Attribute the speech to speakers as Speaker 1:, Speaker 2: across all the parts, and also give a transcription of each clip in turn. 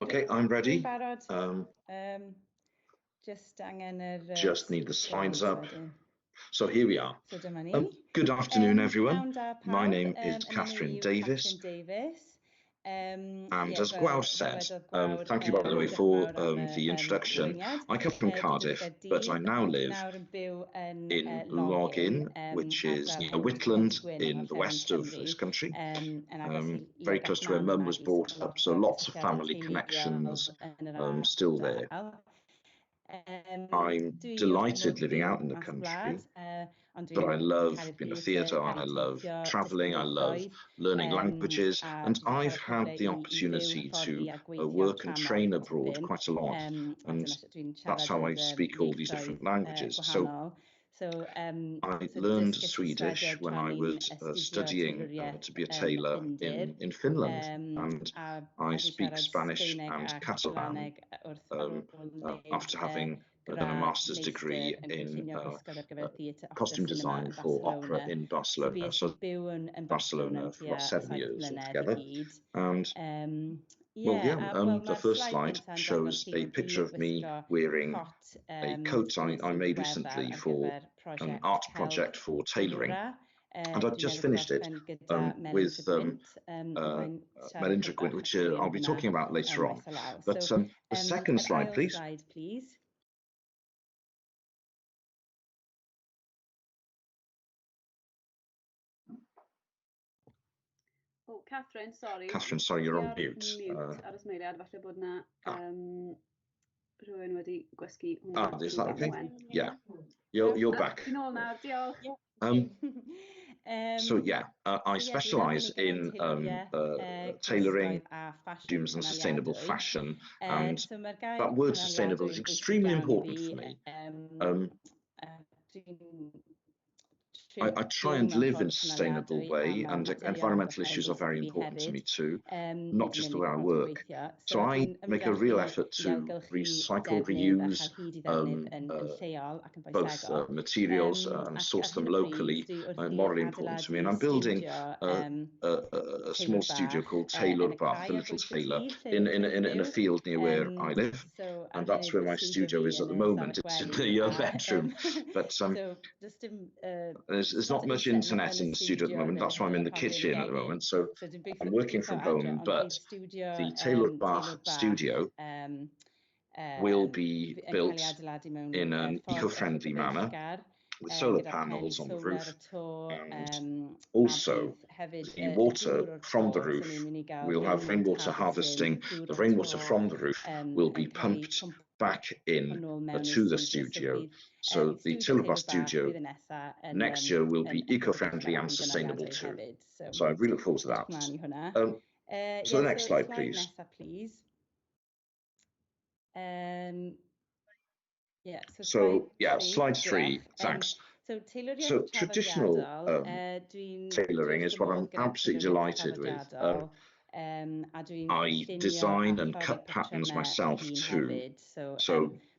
Speaker 1: Okay, I'm ready.
Speaker 2: Dwi'n barod. Just angen yr
Speaker 1: Just need the slides up.
Speaker 2: Wedyn.
Speaker 1: So here we are.
Speaker 2: So dyma ni.
Speaker 1: Good afternoon, everyone.
Speaker 2: Pnawn da
Speaker 1: My
Speaker 2: pawb.
Speaker 1: name is
Speaker 2: Yn enw
Speaker 1: Catherine
Speaker 2: i yw
Speaker 1: Davies.
Speaker 2: Catherine Davies.
Speaker 1: And
Speaker 2: Ie,
Speaker 1: as
Speaker 2: fel
Speaker 1: Gwawr said,
Speaker 2: ddywedodd Gwawr,
Speaker 1: thank you, by the way,
Speaker 2: diolch yn
Speaker 1: for
Speaker 2: fawr am y
Speaker 1: the introduction.
Speaker 2: cyflwyniad.
Speaker 1: I come from
Speaker 2: Dwi'n
Speaker 1: Cardiff,
Speaker 2: Gaerdydd,
Speaker 1: but I now
Speaker 2: ond
Speaker 1: live
Speaker 2: nawr yn byw yn
Speaker 1: in
Speaker 2: Login,
Speaker 1: Login, which is
Speaker 2: ardal
Speaker 1: near
Speaker 2: Pontypridd
Speaker 1: Whitland
Speaker 2: Gwyn yng
Speaker 1: in the
Speaker 2: Ngorllewin
Speaker 1: west of
Speaker 2: Cymru,
Speaker 1: this country,
Speaker 2: yn agos i
Speaker 1: very close to where
Speaker 2: Aberffraw
Speaker 1: Mum was
Speaker 2: ag i
Speaker 1: brought up, so
Speaker 2: lot o
Speaker 1: lots of
Speaker 2: gysylltiadau
Speaker 1: family
Speaker 2: teuluol
Speaker 1: connections
Speaker 2: yn yr
Speaker 1: still there.
Speaker 2: ardal.
Speaker 1: I'm
Speaker 2: Dwi wrth fy
Speaker 1: delighted
Speaker 2: modd
Speaker 1: living
Speaker 2: byw
Speaker 1: out in the
Speaker 2: mas
Speaker 1: country,
Speaker 2: gwlad, ond
Speaker 1: but I
Speaker 2: dwi'n
Speaker 1: love
Speaker 2: caru'r
Speaker 1: being a
Speaker 2: theatr,
Speaker 1: theatre, I
Speaker 2: caru
Speaker 1: love
Speaker 2: teithio, dysgu
Speaker 1: travelling, I love
Speaker 2: ieithoedd,
Speaker 1: learning languages,
Speaker 2: a
Speaker 1: and
Speaker 2: dwi 'di cael
Speaker 1: I've
Speaker 2: y
Speaker 1: had
Speaker 2: cyfle
Speaker 1: the
Speaker 2: i fyw,
Speaker 1: opportunity
Speaker 2: hyfforddi
Speaker 1: to
Speaker 2: a gweithio
Speaker 1: work and
Speaker 2: tramor
Speaker 1: train abroad
Speaker 2: tipyn,
Speaker 1: quite a lot,
Speaker 2: a
Speaker 1: and
Speaker 2: dyna sut dwi'n
Speaker 1: that's
Speaker 2: siarad
Speaker 1: how I
Speaker 2: yr
Speaker 1: speak all these
Speaker 2: ieithoedd
Speaker 1: different languages. So
Speaker 2: gwahanol. So,
Speaker 1: I
Speaker 2: so
Speaker 1: learned
Speaker 2: dysges i
Speaker 1: Swedish
Speaker 2: Swedeg
Speaker 1: when
Speaker 2: tra
Speaker 1: I
Speaker 2: o'n i'n
Speaker 1: was
Speaker 2: astudio
Speaker 1: studying
Speaker 2: teilwriaeth
Speaker 1: to be a
Speaker 2: yn
Speaker 1: tailor
Speaker 2: Ffindir,
Speaker 1: in Finland, and
Speaker 2: a
Speaker 1: I
Speaker 2: dwi'n
Speaker 1: speak
Speaker 2: siarad
Speaker 1: Spanish
Speaker 2: Sbaeneg
Speaker 1: and
Speaker 2: a
Speaker 1: Catalan
Speaker 2: Catalaneg wrth ar ôl wneud
Speaker 1: after having done a
Speaker 2: gradd
Speaker 1: master's
Speaker 2: meistr
Speaker 1: degree
Speaker 2: yn
Speaker 1: in
Speaker 2: cynllunio gwisgoedd ar gyfer theatr, opera,
Speaker 1: costume
Speaker 2: cinema
Speaker 1: design
Speaker 2: yn
Speaker 1: for opera
Speaker 2: Barcelona.
Speaker 1: in
Speaker 2: So
Speaker 1: Barcelona.
Speaker 2: fues
Speaker 1: So
Speaker 2: i byw yn Barcelona
Speaker 1: Barcelona
Speaker 2: am
Speaker 1: for about
Speaker 2: tua
Speaker 1: 7
Speaker 2: saith
Speaker 1: years
Speaker 2: mlynedd i
Speaker 1: altogether.
Speaker 2: gyd.
Speaker 1: And well,
Speaker 2: Yeah,
Speaker 1: yeah,
Speaker 2: a wel
Speaker 1: the
Speaker 2: mae'r
Speaker 1: first
Speaker 2: slide
Speaker 1: slide
Speaker 2: gynta'n dangos
Speaker 1: shows
Speaker 2: fi
Speaker 1: a
Speaker 2: wedi
Speaker 1: picture of me
Speaker 2: gwisgo
Speaker 1: wearing
Speaker 2: cot
Speaker 1: a coat
Speaker 2: nes
Speaker 1: I
Speaker 2: i'n
Speaker 1: made
Speaker 2: ddiweddar
Speaker 1: recently
Speaker 2: ar
Speaker 1: for
Speaker 2: gyfer
Speaker 1: an
Speaker 2: prosiect
Speaker 1: art
Speaker 2: celf
Speaker 1: project for tailoring.
Speaker 2: Teilwra.
Speaker 1: And I've
Speaker 2: Dwi
Speaker 1: just
Speaker 2: newydd
Speaker 1: finished it
Speaker 2: gorffen gyda Melin
Speaker 1: with
Speaker 2: Tregwynt, byddai'n siarad
Speaker 1: Melin
Speaker 2: chydig
Speaker 1: Tregwynt,
Speaker 2: bach
Speaker 1: which
Speaker 2: mwy am
Speaker 1: I'll be
Speaker 2: hwnna
Speaker 1: talking about later on.
Speaker 2: maes o law.
Speaker 1: But
Speaker 2: So,
Speaker 1: the second
Speaker 2: yr
Speaker 1: slide,
Speaker 2: ail
Speaker 1: please.
Speaker 2: slide, please.
Speaker 3: Oh, Catherine, sorry.
Speaker 1: Catherine, sorry, you're
Speaker 3: Ti
Speaker 1: on
Speaker 3: ar
Speaker 1: mute.
Speaker 3: mute ar y eiliad, falle bod na rhywun wedi gwasgu hwnna
Speaker 1: Ah, is that
Speaker 3: trwy
Speaker 1: okay?
Speaker 3: damwain.
Speaker 1: Yeah, you're
Speaker 3: Ah,
Speaker 1: back.
Speaker 3: Dwi'n ôl nawr, diolch.
Speaker 2: Yeah.
Speaker 1: So yeah, I
Speaker 2: So yeah, dwi'n
Speaker 1: specialise
Speaker 2: arbenigwr mewn
Speaker 1: in
Speaker 2: teilwriaeth,
Speaker 1: tailoring,
Speaker 2: gwisgoedd a ffasiwn
Speaker 1: costumes and sustainable
Speaker 2: cynaliadwy.
Speaker 1: fashion, and
Speaker 2: So mae'r gair
Speaker 1: that word sustainable
Speaker 2: cynaliadwy
Speaker 1: is
Speaker 2: yn bwysig
Speaker 1: extremely
Speaker 2: iawn i
Speaker 1: important
Speaker 2: fi.
Speaker 1: for me.
Speaker 2: Dwi'n trio
Speaker 1: I try
Speaker 2: byw
Speaker 1: and
Speaker 2: mewn
Speaker 1: live in
Speaker 2: ffordd
Speaker 1: a sustainable
Speaker 2: cynaliadwy a
Speaker 1: way,
Speaker 2: ma'
Speaker 1: and
Speaker 2: materion
Speaker 1: environmental
Speaker 2: amgylcheddol
Speaker 1: issues
Speaker 2: yn
Speaker 1: are very
Speaker 2: bwysig i fi
Speaker 1: important to
Speaker 2: hefyd,
Speaker 1: me too, not
Speaker 2: nid
Speaker 1: just
Speaker 2: yn
Speaker 1: the way
Speaker 2: unig
Speaker 1: I
Speaker 2: ffordd o
Speaker 1: work.
Speaker 2: weithio.
Speaker 1: So
Speaker 2: So
Speaker 1: I
Speaker 2: dwi'n
Speaker 1: make a real
Speaker 2: ymdrechu
Speaker 1: effort
Speaker 2: i
Speaker 1: to
Speaker 2: ailgylchu
Speaker 1: recycle,
Speaker 2: defnydd a
Speaker 1: reuse
Speaker 2: chael hyd i ddefnydd yn lleol ac yn
Speaker 1: both
Speaker 2: foesegol.
Speaker 1: materials and
Speaker 2: Ac
Speaker 1: source
Speaker 2: ar
Speaker 1: them
Speaker 2: hyn o bryd
Speaker 1: locally.
Speaker 2: dwi wrthi'n
Speaker 1: Morally important to me.
Speaker 2: adeiladu
Speaker 1: And I'm building
Speaker 2: stiwdio
Speaker 1: a small
Speaker 2: teilwr
Speaker 1: studio
Speaker 2: bach
Speaker 1: called
Speaker 2: yn
Speaker 1: Tailor
Speaker 2: y
Speaker 1: Bach,
Speaker 2: cae
Speaker 1: the
Speaker 2: ar
Speaker 1: Little
Speaker 2: bwys y
Speaker 1: Tailor,
Speaker 2: tŷ lle
Speaker 1: in
Speaker 2: dwi'n
Speaker 1: a
Speaker 2: byw.
Speaker 1: field near where I live.
Speaker 2: So
Speaker 1: And
Speaker 2: ar
Speaker 1: that's
Speaker 2: funud
Speaker 1: where
Speaker 2: y
Speaker 1: my
Speaker 2: stiwdio
Speaker 1: studio
Speaker 2: fi
Speaker 1: is at
Speaker 2: yn
Speaker 1: the
Speaker 2: y
Speaker 1: moment.
Speaker 2: stafell
Speaker 1: It's in
Speaker 2: wely
Speaker 1: the
Speaker 2: a
Speaker 1: bedroom. But
Speaker 2: so does dim
Speaker 1: there's
Speaker 2: lot
Speaker 1: not
Speaker 2: o
Speaker 1: much
Speaker 2: internet
Speaker 1: internet
Speaker 2: yn y
Speaker 1: in the studio at the
Speaker 2: stiwdio
Speaker 1: moment.
Speaker 2: neu
Speaker 1: That's why I'm in the
Speaker 2: hyfforddi yn y
Speaker 1: kitchen at the
Speaker 2: gegin.
Speaker 1: moment. So
Speaker 2: So dwi'n
Speaker 1: I'm working
Speaker 2: gweithio
Speaker 1: from
Speaker 2: adre,
Speaker 1: home,
Speaker 2: ond bydd
Speaker 1: but
Speaker 2: stiwdio
Speaker 1: the Tailor Bach
Speaker 2: Teilwr Bach
Speaker 1: studio will be
Speaker 2: yn cael ei
Speaker 1: built
Speaker 2: adeiladu mewn
Speaker 1: in an
Speaker 2: ffordd
Speaker 1: eco-friendly manner
Speaker 2: ecogyfeillgar
Speaker 1: with solar
Speaker 2: gyda paneli
Speaker 1: panels on the
Speaker 2: solar
Speaker 1: roof,
Speaker 2: y to,
Speaker 1: and
Speaker 2: a
Speaker 1: also
Speaker 2: bydd hefyd
Speaker 1: the
Speaker 2: y dŵr
Speaker 1: water
Speaker 2: o'r
Speaker 1: from the
Speaker 2: to, so
Speaker 1: roof,
Speaker 2: ni'n mynd i gael
Speaker 1: we'll have
Speaker 2: rainwater
Speaker 1: rainwater
Speaker 2: harvesting,
Speaker 1: harvesting.
Speaker 2: dŵr
Speaker 1: The
Speaker 2: o'r
Speaker 1: rainwater
Speaker 2: to
Speaker 1: from the roof will
Speaker 2: yn
Speaker 1: be
Speaker 2: cael ei
Speaker 1: pumped
Speaker 2: pwmpo
Speaker 1: back in
Speaker 2: nôl mewn i'r
Speaker 1: to the
Speaker 2: stiwdio. So
Speaker 1: studio.
Speaker 2: bydd
Speaker 1: So the
Speaker 2: stiwdio
Speaker 1: Teilwr
Speaker 2: Teilwr
Speaker 1: Bach
Speaker 2: Bach
Speaker 1: studio
Speaker 2: blwyddyn nesa yn,
Speaker 1: next year will
Speaker 2: yn
Speaker 1: be eco-friendly
Speaker 2: ecogyfeillgar
Speaker 1: and
Speaker 2: ac yn
Speaker 1: sustainable
Speaker 2: gynaliadwy
Speaker 1: too.
Speaker 2: hefyd. So
Speaker 1: So I really look forward to
Speaker 2: edrych
Speaker 1: that.
Speaker 2: mlaen i hwnna.
Speaker 1: So the
Speaker 2: Yeah,
Speaker 1: next
Speaker 2: so
Speaker 1: slide,
Speaker 2: slide
Speaker 1: please.
Speaker 2: nesa, please. Yeah, so
Speaker 1: So
Speaker 2: slide
Speaker 1: yeah,
Speaker 2: 3,
Speaker 1: slide 3,
Speaker 2: diolch.
Speaker 1: Thanks.
Speaker 2: So teilwriaeth
Speaker 1: So traditional
Speaker 2: traddodiadol, dwi'n dwi
Speaker 1: tailoring
Speaker 2: wrth
Speaker 1: is
Speaker 2: fy
Speaker 1: what
Speaker 2: modd
Speaker 1: I'm
Speaker 2: gyda
Speaker 1: absolutely
Speaker 2: teilwriaeth
Speaker 1: delighted with.
Speaker 2: traddodiadol, a dwi'n
Speaker 1: I
Speaker 2: llunio
Speaker 1: design
Speaker 2: a
Speaker 1: and
Speaker 2: chordi
Speaker 1: cut patterns
Speaker 2: patrymau fy
Speaker 1: myself
Speaker 2: hun
Speaker 1: too.
Speaker 2: hefyd. So
Speaker 1: So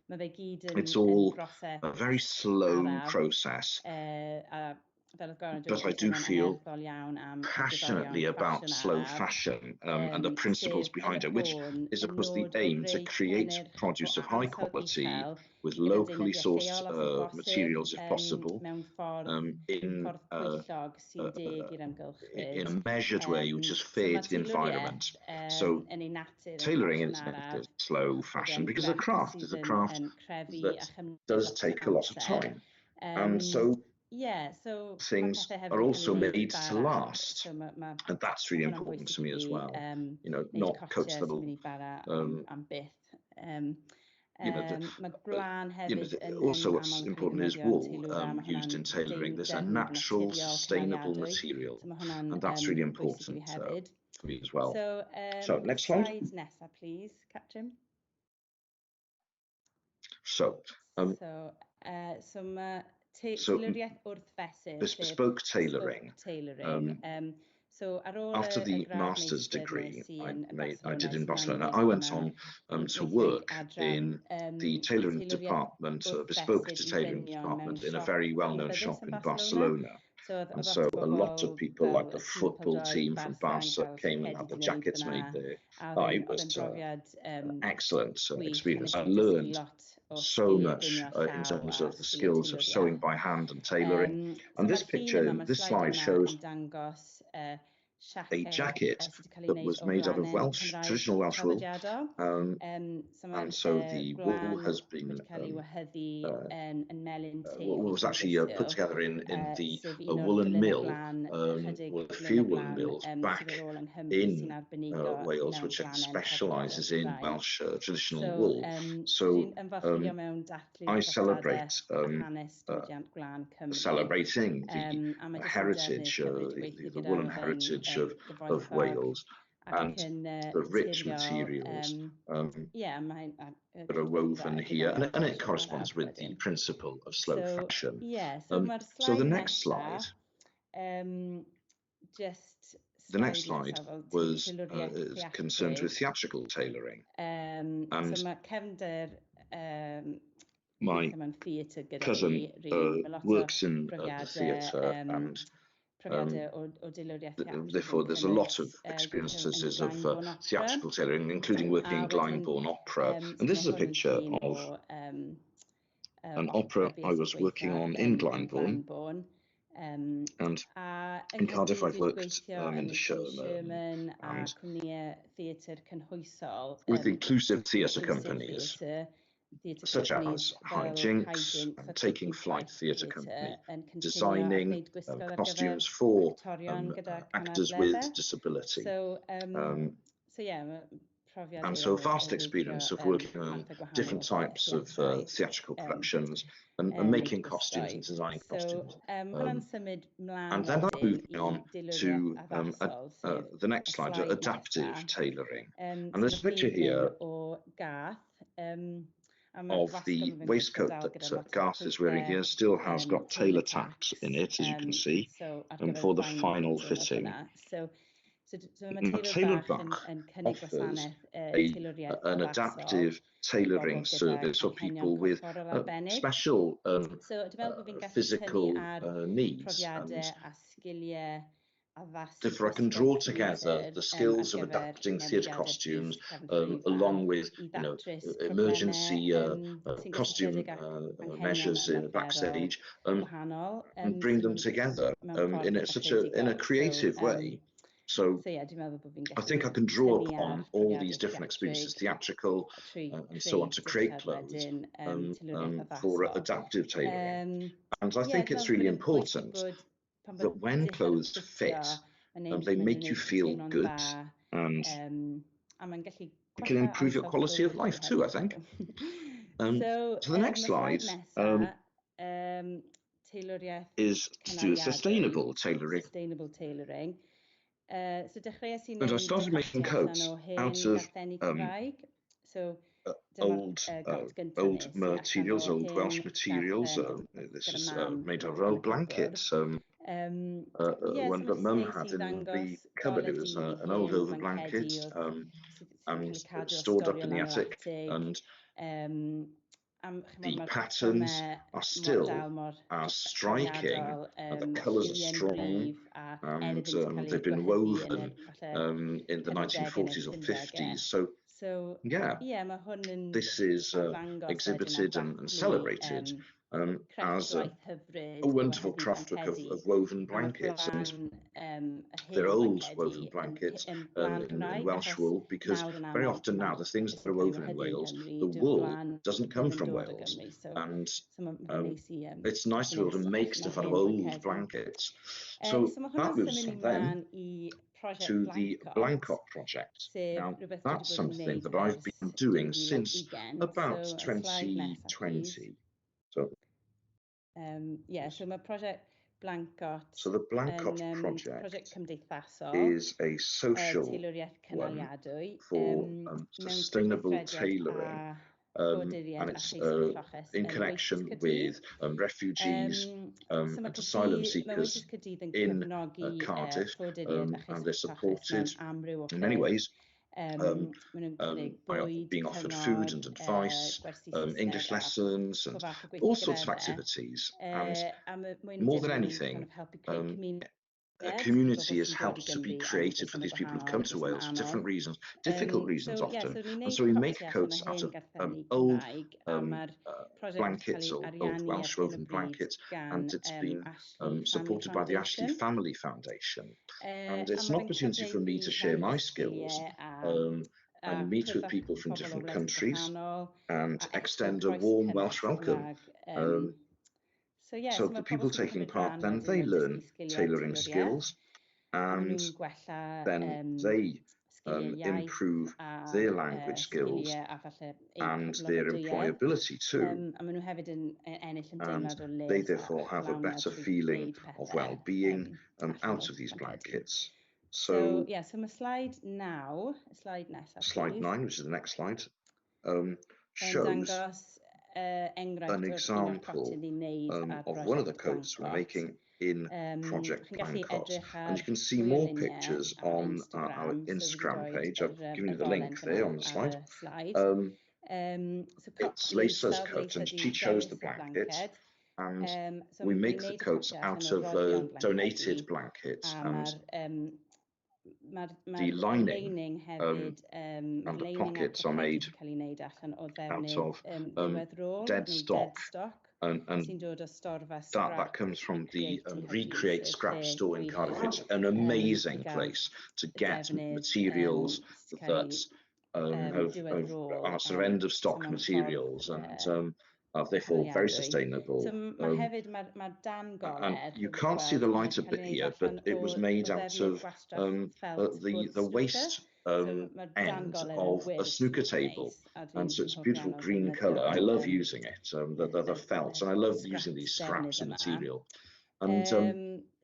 Speaker 2: mae fe gyd yn,
Speaker 1: it's
Speaker 2: yn
Speaker 1: all
Speaker 2: broses
Speaker 1: a very slow
Speaker 2: araf,
Speaker 1: process,
Speaker 2: a fel oedd Gwawr yn dweud,
Speaker 1: but I
Speaker 2: dwi'n
Speaker 1: do
Speaker 2: teimlo'n
Speaker 1: feel
Speaker 2: angerddol iawn am egwyddorion
Speaker 1: passionately about
Speaker 2: ffasiwn
Speaker 1: slow
Speaker 2: araf,
Speaker 1: fashion and the principles
Speaker 2: sef yn y
Speaker 1: behind it, which
Speaker 2: bôn
Speaker 1: is
Speaker 2: y
Speaker 1: of course the
Speaker 2: nod o
Speaker 1: aim to
Speaker 2: greu
Speaker 1: create
Speaker 2: cynnyrch o
Speaker 1: produce of high
Speaker 2: ansawdd
Speaker 1: quality
Speaker 2: uchel
Speaker 1: with
Speaker 2: gyda
Speaker 1: locally
Speaker 2: deunyddiau
Speaker 1: sourced
Speaker 2: lleol os yn bosib,
Speaker 1: materials if possible,
Speaker 2: mewn ffordd,
Speaker 1: in
Speaker 2: ffordd pwyllog sy'n deg i'r amgylchfyd.
Speaker 1: in a measured way which is
Speaker 2: So
Speaker 1: fair
Speaker 2: mae
Speaker 1: to the environment.
Speaker 2: teilwriaeth
Speaker 1: So
Speaker 2: yn ei natur yn
Speaker 1: tailoring in
Speaker 2: ffasiwn
Speaker 1: its
Speaker 2: araf,
Speaker 1: is slow
Speaker 2: ac
Speaker 1: fashion
Speaker 2: yn
Speaker 1: because a
Speaker 2: grefft
Speaker 1: craft is
Speaker 2: sydd
Speaker 1: a
Speaker 2: yn,
Speaker 1: craft
Speaker 2: yn crefu a
Speaker 1: that
Speaker 2: chymryd
Speaker 1: does
Speaker 2: lot o
Speaker 1: take a lot of
Speaker 2: amser.
Speaker 1: time. And so
Speaker 2: Yeah, so mae
Speaker 1: things
Speaker 2: pethau hefyd
Speaker 1: are
Speaker 2: yn cael
Speaker 1: also
Speaker 2: eu wneud i
Speaker 1: made to
Speaker 2: bara.
Speaker 1: last.
Speaker 2: So mae
Speaker 1: And that's really
Speaker 2: hwnna'n
Speaker 1: important
Speaker 2: bwysig
Speaker 1: to me
Speaker 2: i
Speaker 1: as
Speaker 2: fi,
Speaker 1: well. You know,
Speaker 2: wneud
Speaker 1: not coats
Speaker 2: cotiau sy'n
Speaker 1: that'll,
Speaker 2: mynd i bara am, am byth.
Speaker 1: you know,
Speaker 2: Mae gwlân
Speaker 1: you know,
Speaker 2: hefyd yn,
Speaker 1: also
Speaker 2: yn
Speaker 1: what's
Speaker 2: aml yn cael ei
Speaker 1: important is
Speaker 2: ddefnyddio yn
Speaker 1: wool
Speaker 2: teilwra, mae
Speaker 1: used
Speaker 2: hwnna'n
Speaker 1: in tailoring. There's a
Speaker 2: defnydd
Speaker 1: natural,
Speaker 2: naturiol,
Speaker 1: sustainable
Speaker 2: cynaliadwy.
Speaker 1: material,
Speaker 2: So mae hwnna'n
Speaker 1: and that's really
Speaker 2: bwysig i fi
Speaker 1: important
Speaker 2: hefyd.
Speaker 1: for me as well.
Speaker 2: So,
Speaker 1: So next slide.
Speaker 2: slide nesa, please, Catrin.
Speaker 1: So,
Speaker 2: So mae
Speaker 1: so
Speaker 2: teilwriaeth wrth fesur,
Speaker 1: this
Speaker 2: sef
Speaker 1: bespoke
Speaker 2: bespoke
Speaker 1: tailoring.
Speaker 2: tailoring. So ar ôl
Speaker 1: After
Speaker 2: y
Speaker 1: the
Speaker 2: gradd
Speaker 1: master's
Speaker 2: meistr
Speaker 1: degree
Speaker 2: nes i
Speaker 1: I
Speaker 2: yn
Speaker 1: made, I
Speaker 2: Barcelona,
Speaker 1: did in
Speaker 2: es ymlaen i
Speaker 1: Barcelona, I
Speaker 2: weithio
Speaker 1: went
Speaker 2: mewn
Speaker 1: on to
Speaker 2: gweithio i
Speaker 1: work
Speaker 2: adran
Speaker 1: in the tailoring
Speaker 2: teilwriaeth
Speaker 1: department,
Speaker 2: wrth
Speaker 1: bespoke
Speaker 2: fesur i
Speaker 1: tailoring
Speaker 2: ddynion mewn
Speaker 1: department in a
Speaker 2: siop
Speaker 1: very well-known
Speaker 2: adnabyddus
Speaker 1: shop
Speaker 2: yn
Speaker 1: in
Speaker 2: Barcelona.
Speaker 1: Barcelona.
Speaker 2: So oedd,
Speaker 1: And
Speaker 2: oedd
Speaker 1: so
Speaker 2: lot o
Speaker 1: a lot of
Speaker 2: bobl
Speaker 1: people,
Speaker 2: fel
Speaker 1: like the
Speaker 2: y tîm
Speaker 1: football
Speaker 2: pêl-droed
Speaker 1: team from
Speaker 2: Barca yn
Speaker 1: Barca,
Speaker 2: cael
Speaker 1: came and
Speaker 2: siacedi
Speaker 1: had the
Speaker 2: 'di wneud
Speaker 1: jackets
Speaker 2: fyna.
Speaker 1: made there.
Speaker 2: A
Speaker 1: Oh,
Speaker 2: oedd
Speaker 1: it
Speaker 2: e'n oedd
Speaker 1: was
Speaker 2: e'n brofiad
Speaker 1: excellent
Speaker 2: gwych a
Speaker 1: experience.
Speaker 2: nes
Speaker 1: I
Speaker 2: i dysgu
Speaker 1: learned
Speaker 2: lot o
Speaker 1: so
Speaker 2: sgiliau
Speaker 1: much
Speaker 2: gwnïo
Speaker 1: in
Speaker 2: llaw
Speaker 1: terms
Speaker 2: a
Speaker 1: of the
Speaker 2: sgiliau
Speaker 1: skills of sewing
Speaker 2: teilwriaeth.
Speaker 1: by hand and tailoring.
Speaker 2: So
Speaker 1: And this
Speaker 2: mae'r llun yma,
Speaker 1: picture,
Speaker 2: mae'r
Speaker 1: this
Speaker 2: sleid
Speaker 1: slide
Speaker 2: yma
Speaker 1: shows
Speaker 2: yn dangos
Speaker 1: a
Speaker 2: siaced
Speaker 1: jacket
Speaker 2: sydd wedi cael ei
Speaker 1: that
Speaker 2: wneud
Speaker 1: was
Speaker 2: o
Speaker 1: made out of
Speaker 2: wlanen
Speaker 1: Welsh,
Speaker 2: Cymraeg
Speaker 1: traditional Welsh wool.
Speaker 2: traddodiadol. So mae'r
Speaker 1: And so the wool
Speaker 2: gwlân
Speaker 1: has been
Speaker 2: wedi cael ei wehyddu yn melyn te
Speaker 1: was actually put
Speaker 2: hullbreisiol,
Speaker 1: together in the
Speaker 2: sef un o'r
Speaker 1: woolen
Speaker 2: delynau
Speaker 1: mill,
Speaker 2: gwlân, ychydig
Speaker 1: well, a
Speaker 2: delynau
Speaker 1: few woolen
Speaker 2: gwlân
Speaker 1: mills
Speaker 2: sydd
Speaker 1: back
Speaker 2: ar ôl yng Nghymru
Speaker 1: in
Speaker 2: sy'n arbenigo
Speaker 1: Wales,
Speaker 2: mewn
Speaker 1: which
Speaker 2: gwlanen traddodiadol
Speaker 1: specialises in
Speaker 2: Cymraeg.
Speaker 1: Welsh traditional
Speaker 2: So
Speaker 1: wool.
Speaker 2: so
Speaker 1: So
Speaker 2: dwi'n ymfalchïo mewn dathlu
Speaker 1: I
Speaker 2: treftadaeth
Speaker 1: celebrate
Speaker 2: a hanes diwydiant gwlân Cymru.
Speaker 1: celebrating the
Speaker 2: A mae jyst yn defnydd
Speaker 1: heritage,
Speaker 2: hyfryd o
Speaker 1: the,
Speaker 2: weithio
Speaker 1: the
Speaker 2: gyda
Speaker 1: woolen
Speaker 2: elfen
Speaker 1: heritage of
Speaker 2: gyfoethog
Speaker 1: Wales
Speaker 2: ac
Speaker 1: and
Speaker 2: yn
Speaker 1: the rich
Speaker 2: naturiol.
Speaker 1: materials
Speaker 2: Yeah, mae'n
Speaker 1: that are
Speaker 2: gyda
Speaker 1: woven here,
Speaker 2: gyda'r
Speaker 1: and it
Speaker 2: ffasiwn yna
Speaker 1: corresponds with the
Speaker 2: wedyn.
Speaker 1: principle of slow
Speaker 2: So
Speaker 1: fashion.
Speaker 2: yeah, so mae'r
Speaker 1: So the
Speaker 2: sleid
Speaker 1: next
Speaker 2: nesa,
Speaker 1: slide,
Speaker 2: just
Speaker 1: the next
Speaker 2: sleid
Speaker 1: slide
Speaker 2: nesa fel
Speaker 1: was
Speaker 2: teilwriaeth
Speaker 1: is concerned
Speaker 2: theatrig.
Speaker 1: with theatrical tailoring,
Speaker 2: So
Speaker 1: and
Speaker 2: mae cefndir
Speaker 1: my
Speaker 2: gweithio mewn theatr gyda
Speaker 1: cousin
Speaker 2: fi, really. Mae lot o
Speaker 1: works in the
Speaker 2: profiadau,
Speaker 1: theatre, and
Speaker 2: profiadau o deilwriaeth theatrig
Speaker 1: therefore
Speaker 2: yn
Speaker 1: there's a lot
Speaker 2: cynnwys
Speaker 1: of
Speaker 2: gweithio yn
Speaker 1: experiences of
Speaker 2: Glyndebourne Opera.
Speaker 1: theatrical tailoring, including working
Speaker 2: A
Speaker 1: in
Speaker 2: wedyn,
Speaker 1: Glyndebourne Opera.
Speaker 2: so
Speaker 1: And this
Speaker 2: mae
Speaker 1: is a
Speaker 2: hwn yn
Speaker 1: picture
Speaker 2: llun
Speaker 1: of
Speaker 2: o
Speaker 1: an
Speaker 2: opera
Speaker 1: opera I
Speaker 2: bues i'n
Speaker 1: was working
Speaker 2: gweithio
Speaker 1: on in
Speaker 2: yn
Speaker 1: Glyndebourne.
Speaker 2: Glyndebourne.
Speaker 1: And
Speaker 2: A
Speaker 1: in
Speaker 2: yng
Speaker 1: Cardiff,
Speaker 2: Nghaerdydd
Speaker 1: I've
Speaker 2: dwi'n
Speaker 1: worked
Speaker 2: gweithio
Speaker 1: in
Speaker 2: yn
Speaker 1: the
Speaker 2: T
Speaker 1: Sherman
Speaker 2: Sherman a
Speaker 1: and
Speaker 2: cwmnïau theatr cynhwysol,
Speaker 1: with inclusive theatre
Speaker 2: inclusive
Speaker 1: companies
Speaker 2: theatre
Speaker 1: such
Speaker 2: companies
Speaker 1: as
Speaker 2: fel
Speaker 1: Hijinx
Speaker 2: Hijinx
Speaker 1: and
Speaker 2: a
Speaker 1: Taking
Speaker 2: Taking
Speaker 1: Flight
Speaker 2: Flight
Speaker 1: Theatre
Speaker 2: Theatre
Speaker 1: Company,
Speaker 2: yn cynllunio a
Speaker 1: designing
Speaker 2: gwneud gwisgoedd ar gyfer
Speaker 1: costumes for
Speaker 2: actorion gyda
Speaker 1: actors with
Speaker 2: canadleddau.
Speaker 1: disability.
Speaker 2: So, so yeah, mae profiad
Speaker 1: And so
Speaker 2: eang o
Speaker 1: vast
Speaker 2: weithio
Speaker 1: experience of working on
Speaker 2: mathau gwahanol
Speaker 1: different
Speaker 2: o
Speaker 1: types of
Speaker 2: theatrau
Speaker 1: theatrical productions and
Speaker 2: wneud
Speaker 1: making costumes and
Speaker 2: gwisgoedd.
Speaker 1: designing
Speaker 2: So
Speaker 1: costumes.
Speaker 2: hwnna'n symud mlaen
Speaker 1: And then that
Speaker 2: wedyn
Speaker 1: moved me
Speaker 2: i
Speaker 1: on
Speaker 2: deilwriaeth
Speaker 1: to
Speaker 2: addasol, sef
Speaker 1: the next
Speaker 2: y
Speaker 1: slide,
Speaker 2: sleid
Speaker 1: adaptive
Speaker 2: nesa.
Speaker 1: tailoring. And
Speaker 2: So
Speaker 1: there's a
Speaker 2: mae
Speaker 1: picture
Speaker 2: llun fan hyn
Speaker 1: here
Speaker 2: o Garth, a mae'r
Speaker 1: of
Speaker 2: wasgod
Speaker 1: the
Speaker 2: ma' fe'n gwisgo
Speaker 1: waistcoat
Speaker 2: dal
Speaker 1: that
Speaker 2: gyda lot o
Speaker 1: Garth is wearing
Speaker 2: pwyntiau
Speaker 1: here still has got
Speaker 2: tailor
Speaker 1: tailor tacks in
Speaker 2: tacks,
Speaker 1: it, as you can see,
Speaker 2: so ar gyfer
Speaker 1: for the
Speaker 2: final
Speaker 1: final
Speaker 2: fitting oedd
Speaker 1: fitting.
Speaker 2: hwnna. So mae
Speaker 1: Now,
Speaker 2: Tailor
Speaker 1: Tailor
Speaker 2: Bach yn,
Speaker 1: Bach
Speaker 2: yn cynnig
Speaker 1: offers
Speaker 2: gwasanaeth teilwriaeth
Speaker 1: an
Speaker 2: addasol
Speaker 1: adaptive
Speaker 2: i bobl
Speaker 1: tailoring
Speaker 2: gydag
Speaker 1: service for
Speaker 2: anghenion
Speaker 1: people with
Speaker 2: corfforol arbennig.
Speaker 1: special
Speaker 2: So dwi'n meddwl bod fi'n gallu tynnu
Speaker 1: physical
Speaker 2: ar
Speaker 1: needs,
Speaker 2: profiadau
Speaker 1: and
Speaker 2: a sgiliau addasu
Speaker 1: therefore I can
Speaker 2: gwisgoedd
Speaker 1: draw together
Speaker 2: theatr
Speaker 1: the
Speaker 2: ar
Speaker 1: skills of
Speaker 2: gyfer
Speaker 1: adapting theatre
Speaker 2: newidiadau brys
Speaker 1: costumes
Speaker 2: cefn llwyfan
Speaker 1: along with
Speaker 2: i
Speaker 1: you know
Speaker 2: ddatrys
Speaker 1: emergency
Speaker 2: problemau sy'n
Speaker 1: costume
Speaker 2: gysylltiedig ag anghenion
Speaker 1: measures in
Speaker 2: ymarferol
Speaker 1: backstage,
Speaker 2: gwahanol,
Speaker 1: and bring
Speaker 2: so
Speaker 1: them together
Speaker 2: mewn ffordd
Speaker 1: in
Speaker 2: eitha
Speaker 1: such a in a
Speaker 2: creadigol. So,
Speaker 1: creative way. So
Speaker 2: so yeah, dwi'n meddwl bod fi'n
Speaker 1: I think
Speaker 2: gallu
Speaker 1: I can draw
Speaker 2: tynnu ar
Speaker 1: upon all these
Speaker 2: profiadau
Speaker 1: different experiences,
Speaker 2: theatrig
Speaker 1: theatrical
Speaker 2: trwy
Speaker 1: and so
Speaker 2: creu
Speaker 1: on, to create
Speaker 2: dillad
Speaker 1: clothes
Speaker 2: wedyn teilwriaeth
Speaker 1: for
Speaker 2: addasol.
Speaker 1: adaptive tailoring. And I
Speaker 2: Yeah,
Speaker 1: think
Speaker 2: dwi'n
Speaker 1: it's
Speaker 2: meddwl
Speaker 1: really
Speaker 2: bod e'n bwysig
Speaker 1: important
Speaker 2: bod pan
Speaker 1: that
Speaker 2: bod
Speaker 1: when
Speaker 2: dillad yn
Speaker 1: clothes
Speaker 2: ffitio,
Speaker 1: fit,
Speaker 2: mae'n neud,
Speaker 1: they
Speaker 2: mae'n
Speaker 1: make you
Speaker 2: gwneud
Speaker 1: feel
Speaker 2: teimlo'n
Speaker 1: good
Speaker 2: dda,
Speaker 1: and
Speaker 2: a mae'n gallu
Speaker 1: it can
Speaker 2: gwella
Speaker 1: improve your
Speaker 2: ansawdd
Speaker 1: quality of
Speaker 2: bywyd chi
Speaker 1: life too, I
Speaker 2: hefyd.
Speaker 1: think.
Speaker 2: So,
Speaker 1: So the next
Speaker 2: y sleid
Speaker 1: slide
Speaker 2: nesa, teilwriaeth
Speaker 1: is to do with
Speaker 2: cynaliadwy,
Speaker 1: sustainable tailoring.
Speaker 2: sustainable tailoring. So dechreuais i
Speaker 1: And I
Speaker 2: wneud
Speaker 1: started making
Speaker 2: cotiau
Speaker 1: coats
Speaker 2: allan o hen
Speaker 1: out of
Speaker 2: garthenni Cymraeg. So dyma'r
Speaker 1: old
Speaker 2: got gyntaf
Speaker 1: old
Speaker 2: nes i allan
Speaker 1: materials,
Speaker 2: o
Speaker 1: old Welsh
Speaker 2: hen
Speaker 1: materials.
Speaker 2: garthen
Speaker 1: This
Speaker 2: gyda
Speaker 1: is
Speaker 2: mam
Speaker 1: made out of
Speaker 2: yn y
Speaker 1: old
Speaker 2: cwpwrdd.
Speaker 1: blankets.
Speaker 2: Yeah, so
Speaker 1: One
Speaker 2: mae
Speaker 1: that
Speaker 2: jyst
Speaker 1: Mum
Speaker 2: neis
Speaker 1: had
Speaker 2: i
Speaker 1: in the
Speaker 2: ddangos
Speaker 1: cupboard. It
Speaker 2: goled
Speaker 1: was
Speaker 2: i
Speaker 1: an old
Speaker 2: hen
Speaker 1: over
Speaker 2: blancedi
Speaker 1: blanket
Speaker 2: oedd sydd sydd yn
Speaker 1: and
Speaker 2: cael eu cadw a
Speaker 1: stored up
Speaker 2: storio
Speaker 1: in the
Speaker 2: lan yr
Speaker 1: attic.
Speaker 2: atig.
Speaker 1: And
Speaker 2: Am, chimod,
Speaker 1: the
Speaker 2: mae'r
Speaker 1: patterns
Speaker 2: patrymau
Speaker 1: are
Speaker 2: mor
Speaker 1: still
Speaker 2: dal mor
Speaker 1: as striking,
Speaker 2: trawiadol,
Speaker 1: the colours are
Speaker 2: lliwiau'n
Speaker 1: strong,
Speaker 2: gryf a er
Speaker 1: and
Speaker 2: iddynt cael eu
Speaker 1: they've been
Speaker 2: gwehyddu yn yr
Speaker 1: woven
Speaker 2: falle
Speaker 1: in the
Speaker 2: 40au neu
Speaker 1: 1940s or
Speaker 2: 50au.
Speaker 1: 50s. So,
Speaker 2: So,
Speaker 1: yeah,
Speaker 2: ie, mae hwn yn
Speaker 1: this is
Speaker 2: arddangos wedyn a
Speaker 1: exhibited and
Speaker 2: dathlu
Speaker 1: celebrated as
Speaker 2: crefftwaith hyfryd
Speaker 1: a
Speaker 2: o
Speaker 1: wonderful
Speaker 2: wehyddu
Speaker 1: craftwork
Speaker 2: blancedi.
Speaker 1: of woven
Speaker 2: A mae'r
Speaker 1: blankets. And
Speaker 2: gwlân, y
Speaker 1: they're
Speaker 2: hen
Speaker 1: old
Speaker 2: blancedi
Speaker 1: woven
Speaker 2: yn,
Speaker 1: blankets
Speaker 2: yn gwlân
Speaker 1: in
Speaker 2: Cymraeg,
Speaker 1: Welsh
Speaker 2: achos
Speaker 1: wool, because
Speaker 2: nawr yn
Speaker 1: very
Speaker 2: aml
Speaker 1: often now
Speaker 2: mae'r
Speaker 1: the things
Speaker 2: beth
Speaker 1: that are
Speaker 2: sy'n cael ei
Speaker 1: woven in
Speaker 2: wehyddu yng
Speaker 1: Wales,
Speaker 2: Nghymru,
Speaker 1: the
Speaker 2: dyw'r
Speaker 1: wool
Speaker 2: gwlân
Speaker 1: doesn't come
Speaker 2: ddim yn
Speaker 1: from
Speaker 2: dod o
Speaker 1: Wales.
Speaker 2: Gymru. So,
Speaker 1: And
Speaker 2: so mae'n ma neis i
Speaker 1: it's nice to be able to
Speaker 2: neis
Speaker 1: make
Speaker 2: allan o
Speaker 1: stuff out of
Speaker 2: hen
Speaker 1: old
Speaker 2: blancedi.
Speaker 1: blankets. So
Speaker 2: So mae
Speaker 1: that
Speaker 2: hwnna'n
Speaker 1: moves
Speaker 2: symud ni
Speaker 1: then
Speaker 2: mlaen i prosiect
Speaker 1: to the
Speaker 2: Blancot,
Speaker 1: Blancot project.
Speaker 2: sef
Speaker 1: Now,
Speaker 2: rhywbeth dwi wedi
Speaker 1: that's
Speaker 2: bod yn
Speaker 1: something
Speaker 2: wneud
Speaker 1: that I've
Speaker 2: ers
Speaker 1: been doing since
Speaker 2: 2020.
Speaker 1: about
Speaker 2: So, y sleid nesaf, please.
Speaker 1: 2020. So,
Speaker 2: Yeah, so mae prosiect Blancot
Speaker 1: so the
Speaker 2: yn
Speaker 1: Blancot
Speaker 2: prosiect
Speaker 1: project
Speaker 2: cymdeithasol,
Speaker 1: is a social
Speaker 2: teilwriaeth
Speaker 1: one
Speaker 2: cynaliadwy,
Speaker 1: for
Speaker 2: mewn
Speaker 1: sustainable
Speaker 2: cydweithrediad
Speaker 1: tailoring,
Speaker 2: â
Speaker 1: and
Speaker 2: ffoaduriaid a
Speaker 1: it's
Speaker 2: cheiswyr lloches
Speaker 1: in
Speaker 2: yn Oasis
Speaker 1: connection
Speaker 2: Caerdydd.
Speaker 1: with refugees
Speaker 2: So mae
Speaker 1: and asylum
Speaker 2: Caerdydd, mae
Speaker 1: seekers
Speaker 2: Oasis Caerdydd yn
Speaker 1: in
Speaker 2: cefnogi
Speaker 1: Cardiff,
Speaker 2: ffoaduriaid a
Speaker 1: and they're
Speaker 2: cheiswyr lloches mewn
Speaker 1: supported
Speaker 2: amryw o
Speaker 1: in many
Speaker 2: ffyrdd.
Speaker 1: ways
Speaker 2: Maen nhw'n cynnig
Speaker 1: by
Speaker 2: bwyd,
Speaker 1: being offered food
Speaker 2: cyngor,
Speaker 1: and advice,
Speaker 2: gwersi
Speaker 1: English
Speaker 2: Saesneg a
Speaker 1: lessons,
Speaker 2: pob
Speaker 1: and
Speaker 2: fath o
Speaker 1: all sorts of
Speaker 2: gweithgareddau.
Speaker 1: activities. And
Speaker 2: A mwy na
Speaker 1: more
Speaker 2: dim,
Speaker 1: than
Speaker 2: maen nhw'n
Speaker 1: anything,
Speaker 2: kind of helpu creu cymuned
Speaker 1: a
Speaker 2: i bobl
Speaker 1: community has
Speaker 2: sy'n dod i
Speaker 1: helped to be
Speaker 2: Gymru am
Speaker 1: created for
Speaker 2: resymau
Speaker 1: these people who've come
Speaker 2: gwahanol,
Speaker 1: to Wales
Speaker 2: resymau
Speaker 1: for different
Speaker 2: anodd.
Speaker 1: reasons, difficult reasons
Speaker 2: So, yeah,
Speaker 1: often.
Speaker 2: so ni'n
Speaker 1: And
Speaker 2: neud
Speaker 1: so we make
Speaker 2: cotiau allan
Speaker 1: coats
Speaker 2: o
Speaker 1: out
Speaker 2: hen
Speaker 1: of
Speaker 2: garthenni
Speaker 1: old
Speaker 2: Cymraeg, a mae'r prosiect wedi cael
Speaker 1: blankets
Speaker 2: ei
Speaker 1: or old
Speaker 2: ariannu ar
Speaker 1: Welsh
Speaker 2: hyn o
Speaker 1: woven
Speaker 2: bryd
Speaker 1: blankets,
Speaker 2: gan
Speaker 1: and it's been
Speaker 2: Ashley Family
Speaker 1: supported by the Ashley
Speaker 2: Foundation.
Speaker 1: Family Foundation. And
Speaker 2: A
Speaker 1: it's an
Speaker 2: mae fe'n
Speaker 1: opportunity
Speaker 2: cyfle
Speaker 1: for
Speaker 2: i
Speaker 1: me
Speaker 2: fi
Speaker 1: to share
Speaker 2: rannu
Speaker 1: my skills
Speaker 2: sgiliau a
Speaker 1: and meet
Speaker 2: cwrdd
Speaker 1: with
Speaker 2: â
Speaker 1: people from
Speaker 2: pobl o
Speaker 1: different
Speaker 2: wledydd
Speaker 1: countries
Speaker 2: gwahanol
Speaker 1: and
Speaker 2: a estyn
Speaker 1: extend a
Speaker 2: croeso
Speaker 1: warm
Speaker 2: cynnes
Speaker 1: Welsh welcome.
Speaker 2: Cymraeg. So yeah,
Speaker 1: So
Speaker 2: so
Speaker 1: the
Speaker 2: mae pobl
Speaker 1: people
Speaker 2: sy'n
Speaker 1: taking
Speaker 2: cymryd
Speaker 1: part
Speaker 2: rhan
Speaker 1: then,
Speaker 2: wedyn
Speaker 1: they
Speaker 2: yn dysgu
Speaker 1: learn
Speaker 2: sgiliau
Speaker 1: tailoring
Speaker 2: teilwriaeth,
Speaker 1: skills,
Speaker 2: a maen
Speaker 1: and
Speaker 2: nhw'n gwella
Speaker 1: then they
Speaker 2: sgiliau iaith
Speaker 1: improve
Speaker 2: a
Speaker 1: their language skills
Speaker 2: sgiliau a falle eu
Speaker 1: and their
Speaker 2: cyflogadwyedd.
Speaker 1: employability too.
Speaker 2: A maen nhw hefyd yn ennill
Speaker 1: And
Speaker 2: ymdeimlad o
Speaker 1: they
Speaker 2: les a
Speaker 1: therefore have a
Speaker 2: chyflawniad
Speaker 1: better
Speaker 2: trwy
Speaker 1: feeling
Speaker 2: gwneud
Speaker 1: of
Speaker 2: pethau
Speaker 1: well-being
Speaker 2: allan
Speaker 1: out
Speaker 2: o'r
Speaker 1: of these
Speaker 2: blancedi.
Speaker 1: blankets.
Speaker 2: So,
Speaker 1: So
Speaker 2: yeah, so mae slide 9, slide nesaf,
Speaker 1: slide
Speaker 2: please,
Speaker 1: 9, which is the next slide,
Speaker 2: yn
Speaker 1: shows
Speaker 2: dangos
Speaker 1: an
Speaker 2: enghraifft o'r un o'r
Speaker 1: example
Speaker 2: cotiau ni'n neud ar
Speaker 1: of one of the
Speaker 2: brosiect
Speaker 1: coats we're
Speaker 2: Blancot.
Speaker 1: making in Project
Speaker 2: Chi'n gallu
Speaker 1: Blancot.
Speaker 2: edrych
Speaker 1: And
Speaker 2: ar
Speaker 1: you can see
Speaker 2: fwy o
Speaker 1: more
Speaker 2: luniau
Speaker 1: pictures
Speaker 2: ar
Speaker 1: on our
Speaker 2: Instagram, so fi wedi
Speaker 1: Instagram
Speaker 2: rhoi
Speaker 1: page. I've given
Speaker 2: y
Speaker 1: you the
Speaker 2: ddolen
Speaker 1: link
Speaker 2: fyna
Speaker 1: there on the
Speaker 2: ar
Speaker 1: slide.
Speaker 2: y slide. So cot
Speaker 1: It's Lisa's
Speaker 2: Lisa, oedd
Speaker 1: coat,
Speaker 2: Lisa
Speaker 1: and
Speaker 2: di
Speaker 1: she chose
Speaker 2: dewis
Speaker 1: the
Speaker 2: y
Speaker 1: blanket.
Speaker 2: blanced.
Speaker 1: And
Speaker 2: So
Speaker 1: we
Speaker 2: ni'n
Speaker 1: make the
Speaker 2: neud y
Speaker 1: coats
Speaker 2: cotiau allan
Speaker 1: out
Speaker 2: o
Speaker 1: of
Speaker 2: roddion blancedi,
Speaker 1: donated blankets,
Speaker 2: a
Speaker 1: and
Speaker 2: mae'r
Speaker 1: the lining
Speaker 2: lining hefyd,
Speaker 1: and
Speaker 2: mae'r
Speaker 1: the
Speaker 2: lining a'r
Speaker 1: pockets are
Speaker 2: pocedi
Speaker 1: made
Speaker 2: wedi cael ei wneud allan o
Speaker 1: out
Speaker 2: ddefnydd
Speaker 1: of
Speaker 2: ddiwedd rôl
Speaker 1: dead
Speaker 2: neu dead
Speaker 1: stock.
Speaker 2: stock
Speaker 1: And
Speaker 2: sy'n dod o storfa
Speaker 1: that
Speaker 2: scrap
Speaker 1: comes from the
Speaker 2: Recreate yng Nghaerdydd,
Speaker 1: Recreate
Speaker 2: sef
Speaker 1: Scrap
Speaker 2: lle
Speaker 1: Store in
Speaker 2: gwych
Speaker 1: Cardiff. It's an
Speaker 2: i
Speaker 1: amazing
Speaker 2: gael
Speaker 1: place to get
Speaker 2: defnydd
Speaker 1: materials
Speaker 2: sy'n cael ei
Speaker 1: that have
Speaker 2: diwedd rôl,
Speaker 1: are sort of end of
Speaker 2: so
Speaker 1: stock
Speaker 2: mewn ffordd
Speaker 1: materials and are therefore very
Speaker 2: cynaliadwy.
Speaker 1: sustainable.
Speaker 2: So mae hefyd, mae'r dan
Speaker 1: And
Speaker 2: goler,
Speaker 1: you
Speaker 2: chi'n
Speaker 1: can't see the
Speaker 2: gweld,
Speaker 1: light
Speaker 2: mae'n
Speaker 1: a
Speaker 2: cael
Speaker 1: bit
Speaker 2: ei wneud
Speaker 1: here,
Speaker 2: allan
Speaker 1: but it was
Speaker 2: o
Speaker 1: made out
Speaker 2: ddefnydd
Speaker 1: of
Speaker 2: gwastraff felt
Speaker 1: the
Speaker 2: bwrdd snwcer.
Speaker 1: waste
Speaker 2: So mae'r dan
Speaker 1: end
Speaker 2: goler yn
Speaker 1: of a
Speaker 2: wyrdd
Speaker 1: snooker
Speaker 2: rili
Speaker 1: table.
Speaker 2: neis, a
Speaker 1: And
Speaker 2: dwi'n
Speaker 1: so it's
Speaker 2: hoff
Speaker 1: beautiful
Speaker 2: iawn o
Speaker 1: green
Speaker 2: ddefnyddio
Speaker 1: colour. I love using it, the felt, and I love using
Speaker 2: scraps
Speaker 1: these
Speaker 2: defnydd
Speaker 1: scraps of
Speaker 2: yma.
Speaker 1: material. And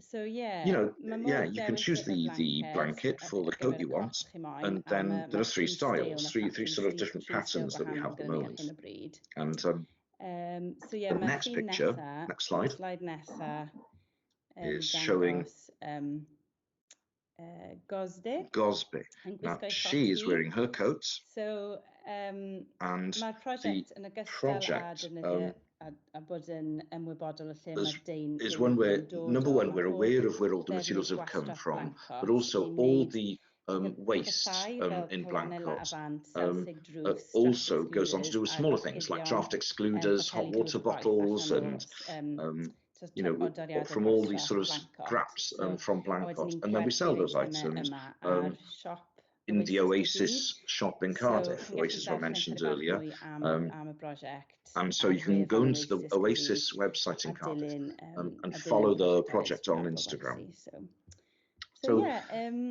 Speaker 2: So yeah,
Speaker 1: you know,
Speaker 2: mae
Speaker 1: yeah,
Speaker 2: modd
Speaker 1: you can
Speaker 2: dewis
Speaker 1: choose
Speaker 2: y
Speaker 1: the
Speaker 2: blanced
Speaker 1: blanket
Speaker 2: ar
Speaker 1: for the
Speaker 2: gyfer
Speaker 1: coat
Speaker 2: y
Speaker 1: you
Speaker 2: cot
Speaker 1: want,
Speaker 2: chi moyn,
Speaker 1: and
Speaker 2: a
Speaker 1: then there
Speaker 2: mae
Speaker 1: are three
Speaker 2: tri steil,
Speaker 1: styles,
Speaker 2: mae
Speaker 1: three sort of
Speaker 2: tri
Speaker 1: different
Speaker 2: steil
Speaker 1: patterns that we
Speaker 2: gwahanol
Speaker 1: have at the
Speaker 2: gyda ni ar
Speaker 1: moment.
Speaker 2: hyn o bryd.
Speaker 1: And
Speaker 2: So yeah,
Speaker 1: the
Speaker 2: mae'r
Speaker 1: next
Speaker 2: llun
Speaker 1: picture,
Speaker 2: nesa,
Speaker 1: next slide,
Speaker 2: slide nesa,
Speaker 1: is showing
Speaker 2: dangos Gosde
Speaker 1: Gosby.
Speaker 2: yn
Speaker 1: Now
Speaker 2: gwisgo'i
Speaker 1: she is
Speaker 2: chot hi.
Speaker 1: wearing her coat,
Speaker 2: So
Speaker 1: and
Speaker 2: mae'r
Speaker 1: the
Speaker 2: prosiect yn ogystal â
Speaker 1: project
Speaker 2: defnyddio a bod yn ymwybodol o lle
Speaker 1: is
Speaker 2: mae'r deun
Speaker 1: is one
Speaker 2: deunyddiau'n
Speaker 1: where,
Speaker 2: dod
Speaker 1: number
Speaker 2: o.
Speaker 1: one,
Speaker 2: Mae
Speaker 1: we're
Speaker 2: holl
Speaker 1: aware of where all the
Speaker 2: ddefnydd
Speaker 1: materials have come
Speaker 2: gwastraff
Speaker 1: from, but
Speaker 2: Blancot
Speaker 1: also
Speaker 2: i
Speaker 1: all
Speaker 2: wneud
Speaker 1: the waste
Speaker 2: pethau fel
Speaker 1: in
Speaker 2: celannau
Speaker 1: Blancot
Speaker 2: lafant, selsig drws, draft
Speaker 1: also goes on to do with
Speaker 2: excluders a
Speaker 1: smaller things like
Speaker 2: gorchuddion
Speaker 1: draft excluders, hot
Speaker 2: poteli dŵr
Speaker 1: water
Speaker 2: poeth
Speaker 1: bottles,
Speaker 2: allan o
Speaker 1: and you know,
Speaker 2: o doriadau
Speaker 1: from all these
Speaker 2: gwastraff
Speaker 1: sort of
Speaker 2: Blancot.
Speaker 1: scraps
Speaker 2: So
Speaker 1: from
Speaker 2: a wedyn
Speaker 1: Blancot,
Speaker 2: ni'n
Speaker 1: and then we sell
Speaker 2: gwerthu'r
Speaker 1: those
Speaker 2: eitemau
Speaker 1: items
Speaker 2: yma ar siop
Speaker 1: in the
Speaker 2: Oasis Caerdydd.
Speaker 1: Oasis shop in
Speaker 2: So
Speaker 1: Cardiff,
Speaker 2: chi'n gallu
Speaker 1: Oasis I
Speaker 2: darllen
Speaker 1: mentioned
Speaker 2: chydig bach
Speaker 1: earlier.
Speaker 2: mwy am y brosiect
Speaker 1: And so
Speaker 2: ar
Speaker 1: you can go
Speaker 2: wefan
Speaker 1: into the
Speaker 2: Oasis Caerdydd
Speaker 1: Oasis website in
Speaker 2: a
Speaker 1: Cardiff
Speaker 2: dilyn,
Speaker 1: and
Speaker 2: a dilyn
Speaker 1: follow
Speaker 2: y
Speaker 1: the
Speaker 2: prosiect
Speaker 1: project
Speaker 2: ar
Speaker 1: on
Speaker 2: Oasis.
Speaker 1: Instagram.
Speaker 2: So
Speaker 1: So
Speaker 2: yeah,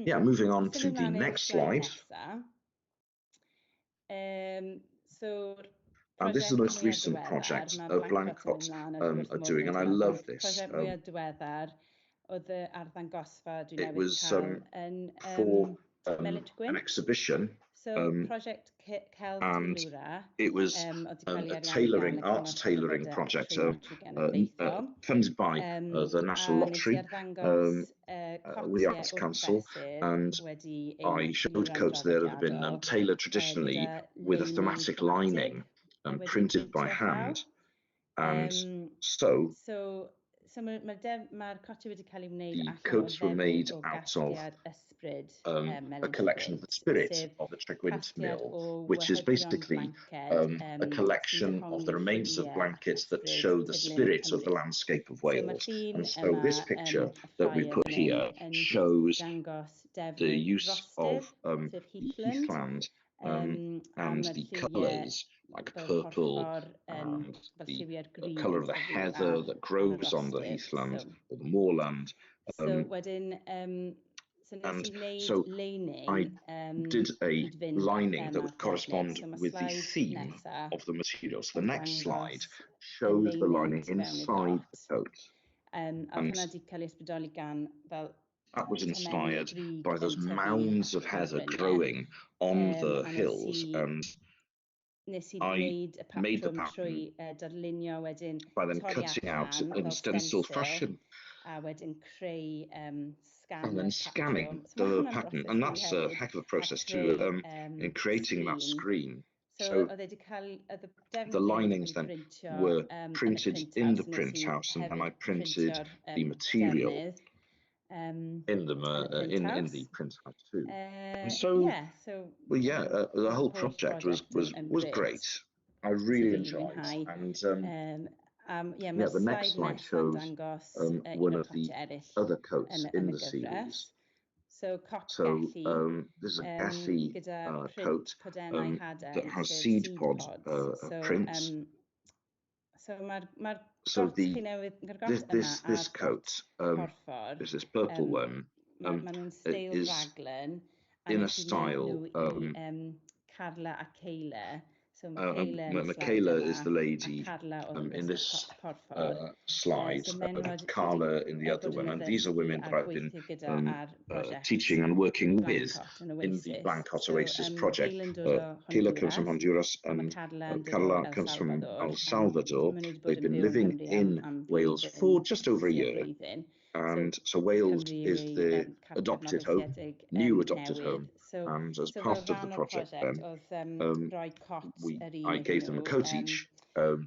Speaker 1: yeah, moving on to
Speaker 2: symud
Speaker 1: the
Speaker 2: ymlaen i'r
Speaker 1: next
Speaker 2: slide
Speaker 1: slide.
Speaker 2: nesa. So
Speaker 1: And this is the
Speaker 2: prosiect
Speaker 1: most
Speaker 2: mwyaf
Speaker 1: recent
Speaker 2: diweddar,
Speaker 1: project
Speaker 2: mae Blancot yn
Speaker 1: Blancot
Speaker 2: mynd mlaen ar
Speaker 1: are
Speaker 2: wrth
Speaker 1: doing,
Speaker 2: moment
Speaker 1: and I
Speaker 2: yma,
Speaker 1: love
Speaker 2: ond
Speaker 1: this.
Speaker 2: prosiect mwyaf diweddar oedd y arddangosfa dwi
Speaker 1: It
Speaker 2: newydd
Speaker 1: was
Speaker 2: cael yn
Speaker 1: for
Speaker 2: Melin
Speaker 1: an
Speaker 2: Tregwynt.
Speaker 1: exhibition,
Speaker 2: So prosiect Celf
Speaker 1: and
Speaker 2: Teilwra
Speaker 1: it was
Speaker 2: oedd wedi cael
Speaker 1: a
Speaker 2: ei ariannu gan
Speaker 1: tailoring,
Speaker 2: y
Speaker 1: art
Speaker 2: Cyngor
Speaker 1: tailoring
Speaker 2: Celfyddydau a
Speaker 1: project
Speaker 2: Trwy Genedlaethol.
Speaker 1: funded by the
Speaker 2: A
Speaker 1: National
Speaker 2: nes i
Speaker 1: Lottery
Speaker 2: arddangos
Speaker 1: with the
Speaker 2: cotiau
Speaker 1: Arts
Speaker 2: wrth
Speaker 1: Council,
Speaker 2: fesur
Speaker 1: and
Speaker 2: wedi eu
Speaker 1: I showed
Speaker 2: teilwra'n
Speaker 1: coats there that had been
Speaker 2: draddodiadol
Speaker 1: tailored traditionally
Speaker 2: gyda
Speaker 1: with a
Speaker 2: leinin
Speaker 1: thematic
Speaker 2: thematig
Speaker 1: lining
Speaker 2: wedi
Speaker 1: printed by
Speaker 2: printio llaw.
Speaker 1: hand. And so
Speaker 2: So mae'r ma cotiau wedi cael ei wneud
Speaker 1: the
Speaker 2: allan o
Speaker 1: coats were
Speaker 2: ddefnydd
Speaker 1: made
Speaker 2: o
Speaker 1: out of
Speaker 2: gasgliad ysbryd
Speaker 1: a
Speaker 2: Melin
Speaker 1: collection of the
Speaker 2: Tregwynt,
Speaker 1: spirit
Speaker 2: sef
Speaker 1: of the Tregwynt
Speaker 2: casgliad
Speaker 1: Mill,
Speaker 2: o
Speaker 1: which is
Speaker 2: wahyddion
Speaker 1: basically
Speaker 2: blanced
Speaker 1: a
Speaker 2: sy'n
Speaker 1: collection of the
Speaker 2: dehongli
Speaker 1: remains of
Speaker 2: lliwiau ac
Speaker 1: blankets that
Speaker 2: ysbryd
Speaker 1: show the
Speaker 2: tirlun
Speaker 1: spirit of the
Speaker 2: Cymru.
Speaker 1: landscape of
Speaker 2: So mae'r
Speaker 1: Wales.
Speaker 2: llun
Speaker 1: And so
Speaker 2: yma,
Speaker 1: this picture that we've
Speaker 2: y
Speaker 1: put
Speaker 2: ffrae
Speaker 1: here
Speaker 2: yn
Speaker 1: shows
Speaker 2: dangos
Speaker 1: the
Speaker 2: defnydd
Speaker 1: use
Speaker 2: rhostir,
Speaker 1: of
Speaker 2: sef heathland,
Speaker 1: heathland
Speaker 2: a
Speaker 1: and
Speaker 2: mae'r
Speaker 1: the
Speaker 2: lliwiau
Speaker 1: colours like
Speaker 2: fel
Speaker 1: purple
Speaker 2: porffor,
Speaker 1: and
Speaker 2: fel
Speaker 1: the
Speaker 2: lliwiau'r grug
Speaker 1: colour
Speaker 2: yn
Speaker 1: of the
Speaker 2: tyfu
Speaker 1: heather
Speaker 2: ar
Speaker 1: that
Speaker 2: ar y
Speaker 1: grows on the
Speaker 2: rhostir.
Speaker 1: heathland
Speaker 2: So,
Speaker 1: or the moorland.
Speaker 2: so wedyn, so nes
Speaker 1: And
Speaker 2: i wneud
Speaker 1: so I
Speaker 2: leining
Speaker 1: did a
Speaker 2: cyd-fynd â
Speaker 1: lining that
Speaker 2: thema'r
Speaker 1: would
Speaker 2: defnydd.
Speaker 1: correspond
Speaker 2: So mae
Speaker 1: with the
Speaker 2: slide
Speaker 1: theme
Speaker 2: nesa
Speaker 1: of the material. So the
Speaker 2: yn
Speaker 1: next slide
Speaker 2: dangos y
Speaker 1: shows the
Speaker 2: leining
Speaker 1: lining
Speaker 2: tu mewn i'r
Speaker 1: inside the
Speaker 2: cot.
Speaker 1: coat.
Speaker 2: A oedd
Speaker 1: And
Speaker 2: hwnna wedi cael ei ysbrydoli gan fel
Speaker 1: that was
Speaker 2: tomenni
Speaker 1: inspired
Speaker 2: grug
Speaker 1: by
Speaker 2: yn
Speaker 1: those
Speaker 2: tyfu
Speaker 1: mounds of
Speaker 2: ar
Speaker 1: heather
Speaker 2: bryniau.
Speaker 1: growing on the
Speaker 2: A nes
Speaker 1: hills
Speaker 2: i
Speaker 1: and
Speaker 2: Nes i
Speaker 1: I
Speaker 2: wneud y
Speaker 1: made the
Speaker 2: patrwm
Speaker 1: pattern
Speaker 2: trwy darlunio wedyn
Speaker 1: by then
Speaker 2: torri
Speaker 1: cutting out
Speaker 2: allan
Speaker 1: in
Speaker 2: fel
Speaker 1: stencil
Speaker 2: stencil
Speaker 1: fashion
Speaker 2: a wedyn creu scan
Speaker 1: and then
Speaker 2: y
Speaker 1: scanning
Speaker 2: patrwm. So mae
Speaker 1: the
Speaker 2: hwnna'n
Speaker 1: pattern.
Speaker 2: broses
Speaker 1: And
Speaker 2: hir
Speaker 1: that's a
Speaker 2: hefyd,
Speaker 1: heck of a
Speaker 2: a
Speaker 1: process too,
Speaker 2: creu
Speaker 1: in creating that
Speaker 2: sgrin.
Speaker 1: screen.
Speaker 2: So
Speaker 1: So
Speaker 2: oedd e 'di cael, oedd y
Speaker 1: the
Speaker 2: defnydd wedi cael
Speaker 1: linings
Speaker 2: ei
Speaker 1: then
Speaker 2: brintio
Speaker 1: were
Speaker 2: yn y
Speaker 1: printed
Speaker 2: print
Speaker 1: in
Speaker 2: house,
Speaker 1: the
Speaker 2: nes
Speaker 1: print
Speaker 2: i
Speaker 1: house, and then I
Speaker 2: hefyd
Speaker 1: printed
Speaker 2: printio'r
Speaker 1: the material
Speaker 2: defnydd
Speaker 1: in the
Speaker 2: yn y print
Speaker 1: in
Speaker 2: house.
Speaker 1: the print house too. And so,
Speaker 2: Yeah, so
Speaker 1: well, yeah, the
Speaker 2: oedd
Speaker 1: whole
Speaker 2: yr holl
Speaker 1: project was
Speaker 2: brosiect
Speaker 1: was
Speaker 2: yn
Speaker 1: was
Speaker 2: grêt.
Speaker 1: great. I
Speaker 2: Nes i
Speaker 1: really
Speaker 2: rili
Speaker 1: enjoyed,
Speaker 2: mwynhau.
Speaker 1: and
Speaker 2: Yeah,
Speaker 1: yeah,
Speaker 2: mae'r
Speaker 1: the next
Speaker 2: slide
Speaker 1: slide
Speaker 2: nesa'n
Speaker 1: shows
Speaker 2: dangos un
Speaker 1: one
Speaker 2: o'r
Speaker 1: of the
Speaker 2: cotiau eraill
Speaker 1: other coats
Speaker 2: yn
Speaker 1: in
Speaker 2: y
Speaker 1: the
Speaker 2: gyfres.
Speaker 1: series.
Speaker 2: So cot
Speaker 1: So
Speaker 2: Gelli
Speaker 1: this is a Gelli
Speaker 2: gyda print
Speaker 1: coat
Speaker 2: podennau
Speaker 1: that
Speaker 2: haden,
Speaker 1: has
Speaker 2: sef
Speaker 1: seed
Speaker 2: seed
Speaker 1: pod
Speaker 2: pods. So,
Speaker 1: prints.
Speaker 2: So mae'r
Speaker 1: So
Speaker 2: got
Speaker 1: the
Speaker 2: chi newydd, mae'r got
Speaker 1: this
Speaker 2: yma
Speaker 1: this this
Speaker 2: a'r got
Speaker 1: coat
Speaker 2: porffor,
Speaker 1: is this purple one
Speaker 2: ma nhw'n
Speaker 1: it
Speaker 2: steil
Speaker 1: is
Speaker 2: raglan, a
Speaker 1: in a
Speaker 2: nes i wneud
Speaker 1: style
Speaker 2: nhw i Carla a Kayla. So Michaela yn y slide
Speaker 1: Michaela
Speaker 2: yma,
Speaker 1: is the
Speaker 2: a
Speaker 1: lady
Speaker 2: Carla oedd yn
Speaker 1: in
Speaker 2: gwisgo
Speaker 1: this
Speaker 2: cot porffor.
Speaker 1: slide,
Speaker 2: So menywod sydd wedi
Speaker 1: Carla in the other
Speaker 2: bod
Speaker 1: one,
Speaker 2: yn
Speaker 1: and these are
Speaker 2: addysgu
Speaker 1: women
Speaker 2: a
Speaker 1: that I've been
Speaker 2: gweithio gyda ar brosiect
Speaker 1: teaching and working with
Speaker 2: Blancot yn
Speaker 1: in the
Speaker 2: Oasis.
Speaker 1: Blancot
Speaker 2: So
Speaker 1: Oasis project.
Speaker 2: Kayla'n dod o
Speaker 1: Kayla comes from
Speaker 2: Honduras,
Speaker 1: Honduras
Speaker 2: a mae
Speaker 1: and
Speaker 2: Carla yn dod o
Speaker 1: Carla
Speaker 2: El
Speaker 1: comes from
Speaker 2: Salvador.
Speaker 1: El Salvador.
Speaker 2: Maen nhw wedi bod
Speaker 1: They've
Speaker 2: yn
Speaker 1: been
Speaker 2: byw yng
Speaker 1: living
Speaker 2: Nghymru am,
Speaker 1: in
Speaker 2: am
Speaker 1: Wales
Speaker 2: flwyddyn,
Speaker 1: for just over a
Speaker 2: tua
Speaker 1: year,
Speaker 2: blwyddyn. So
Speaker 1: and so Wales
Speaker 2: Cymru
Speaker 1: is
Speaker 2: yw eu
Speaker 1: their
Speaker 2: cartref
Speaker 1: adopted home,
Speaker 2: mabwysiedig
Speaker 1: new adopted
Speaker 2: newydd.
Speaker 1: home,
Speaker 2: So,
Speaker 1: and as
Speaker 2: so fel
Speaker 1: part of the
Speaker 2: rhan o'r
Speaker 1: project
Speaker 2: prosiect
Speaker 1: then,
Speaker 2: oedd rhoi cot yr un
Speaker 1: I
Speaker 2: iddyn
Speaker 1: gave them a
Speaker 2: nhw.
Speaker 1: coat each,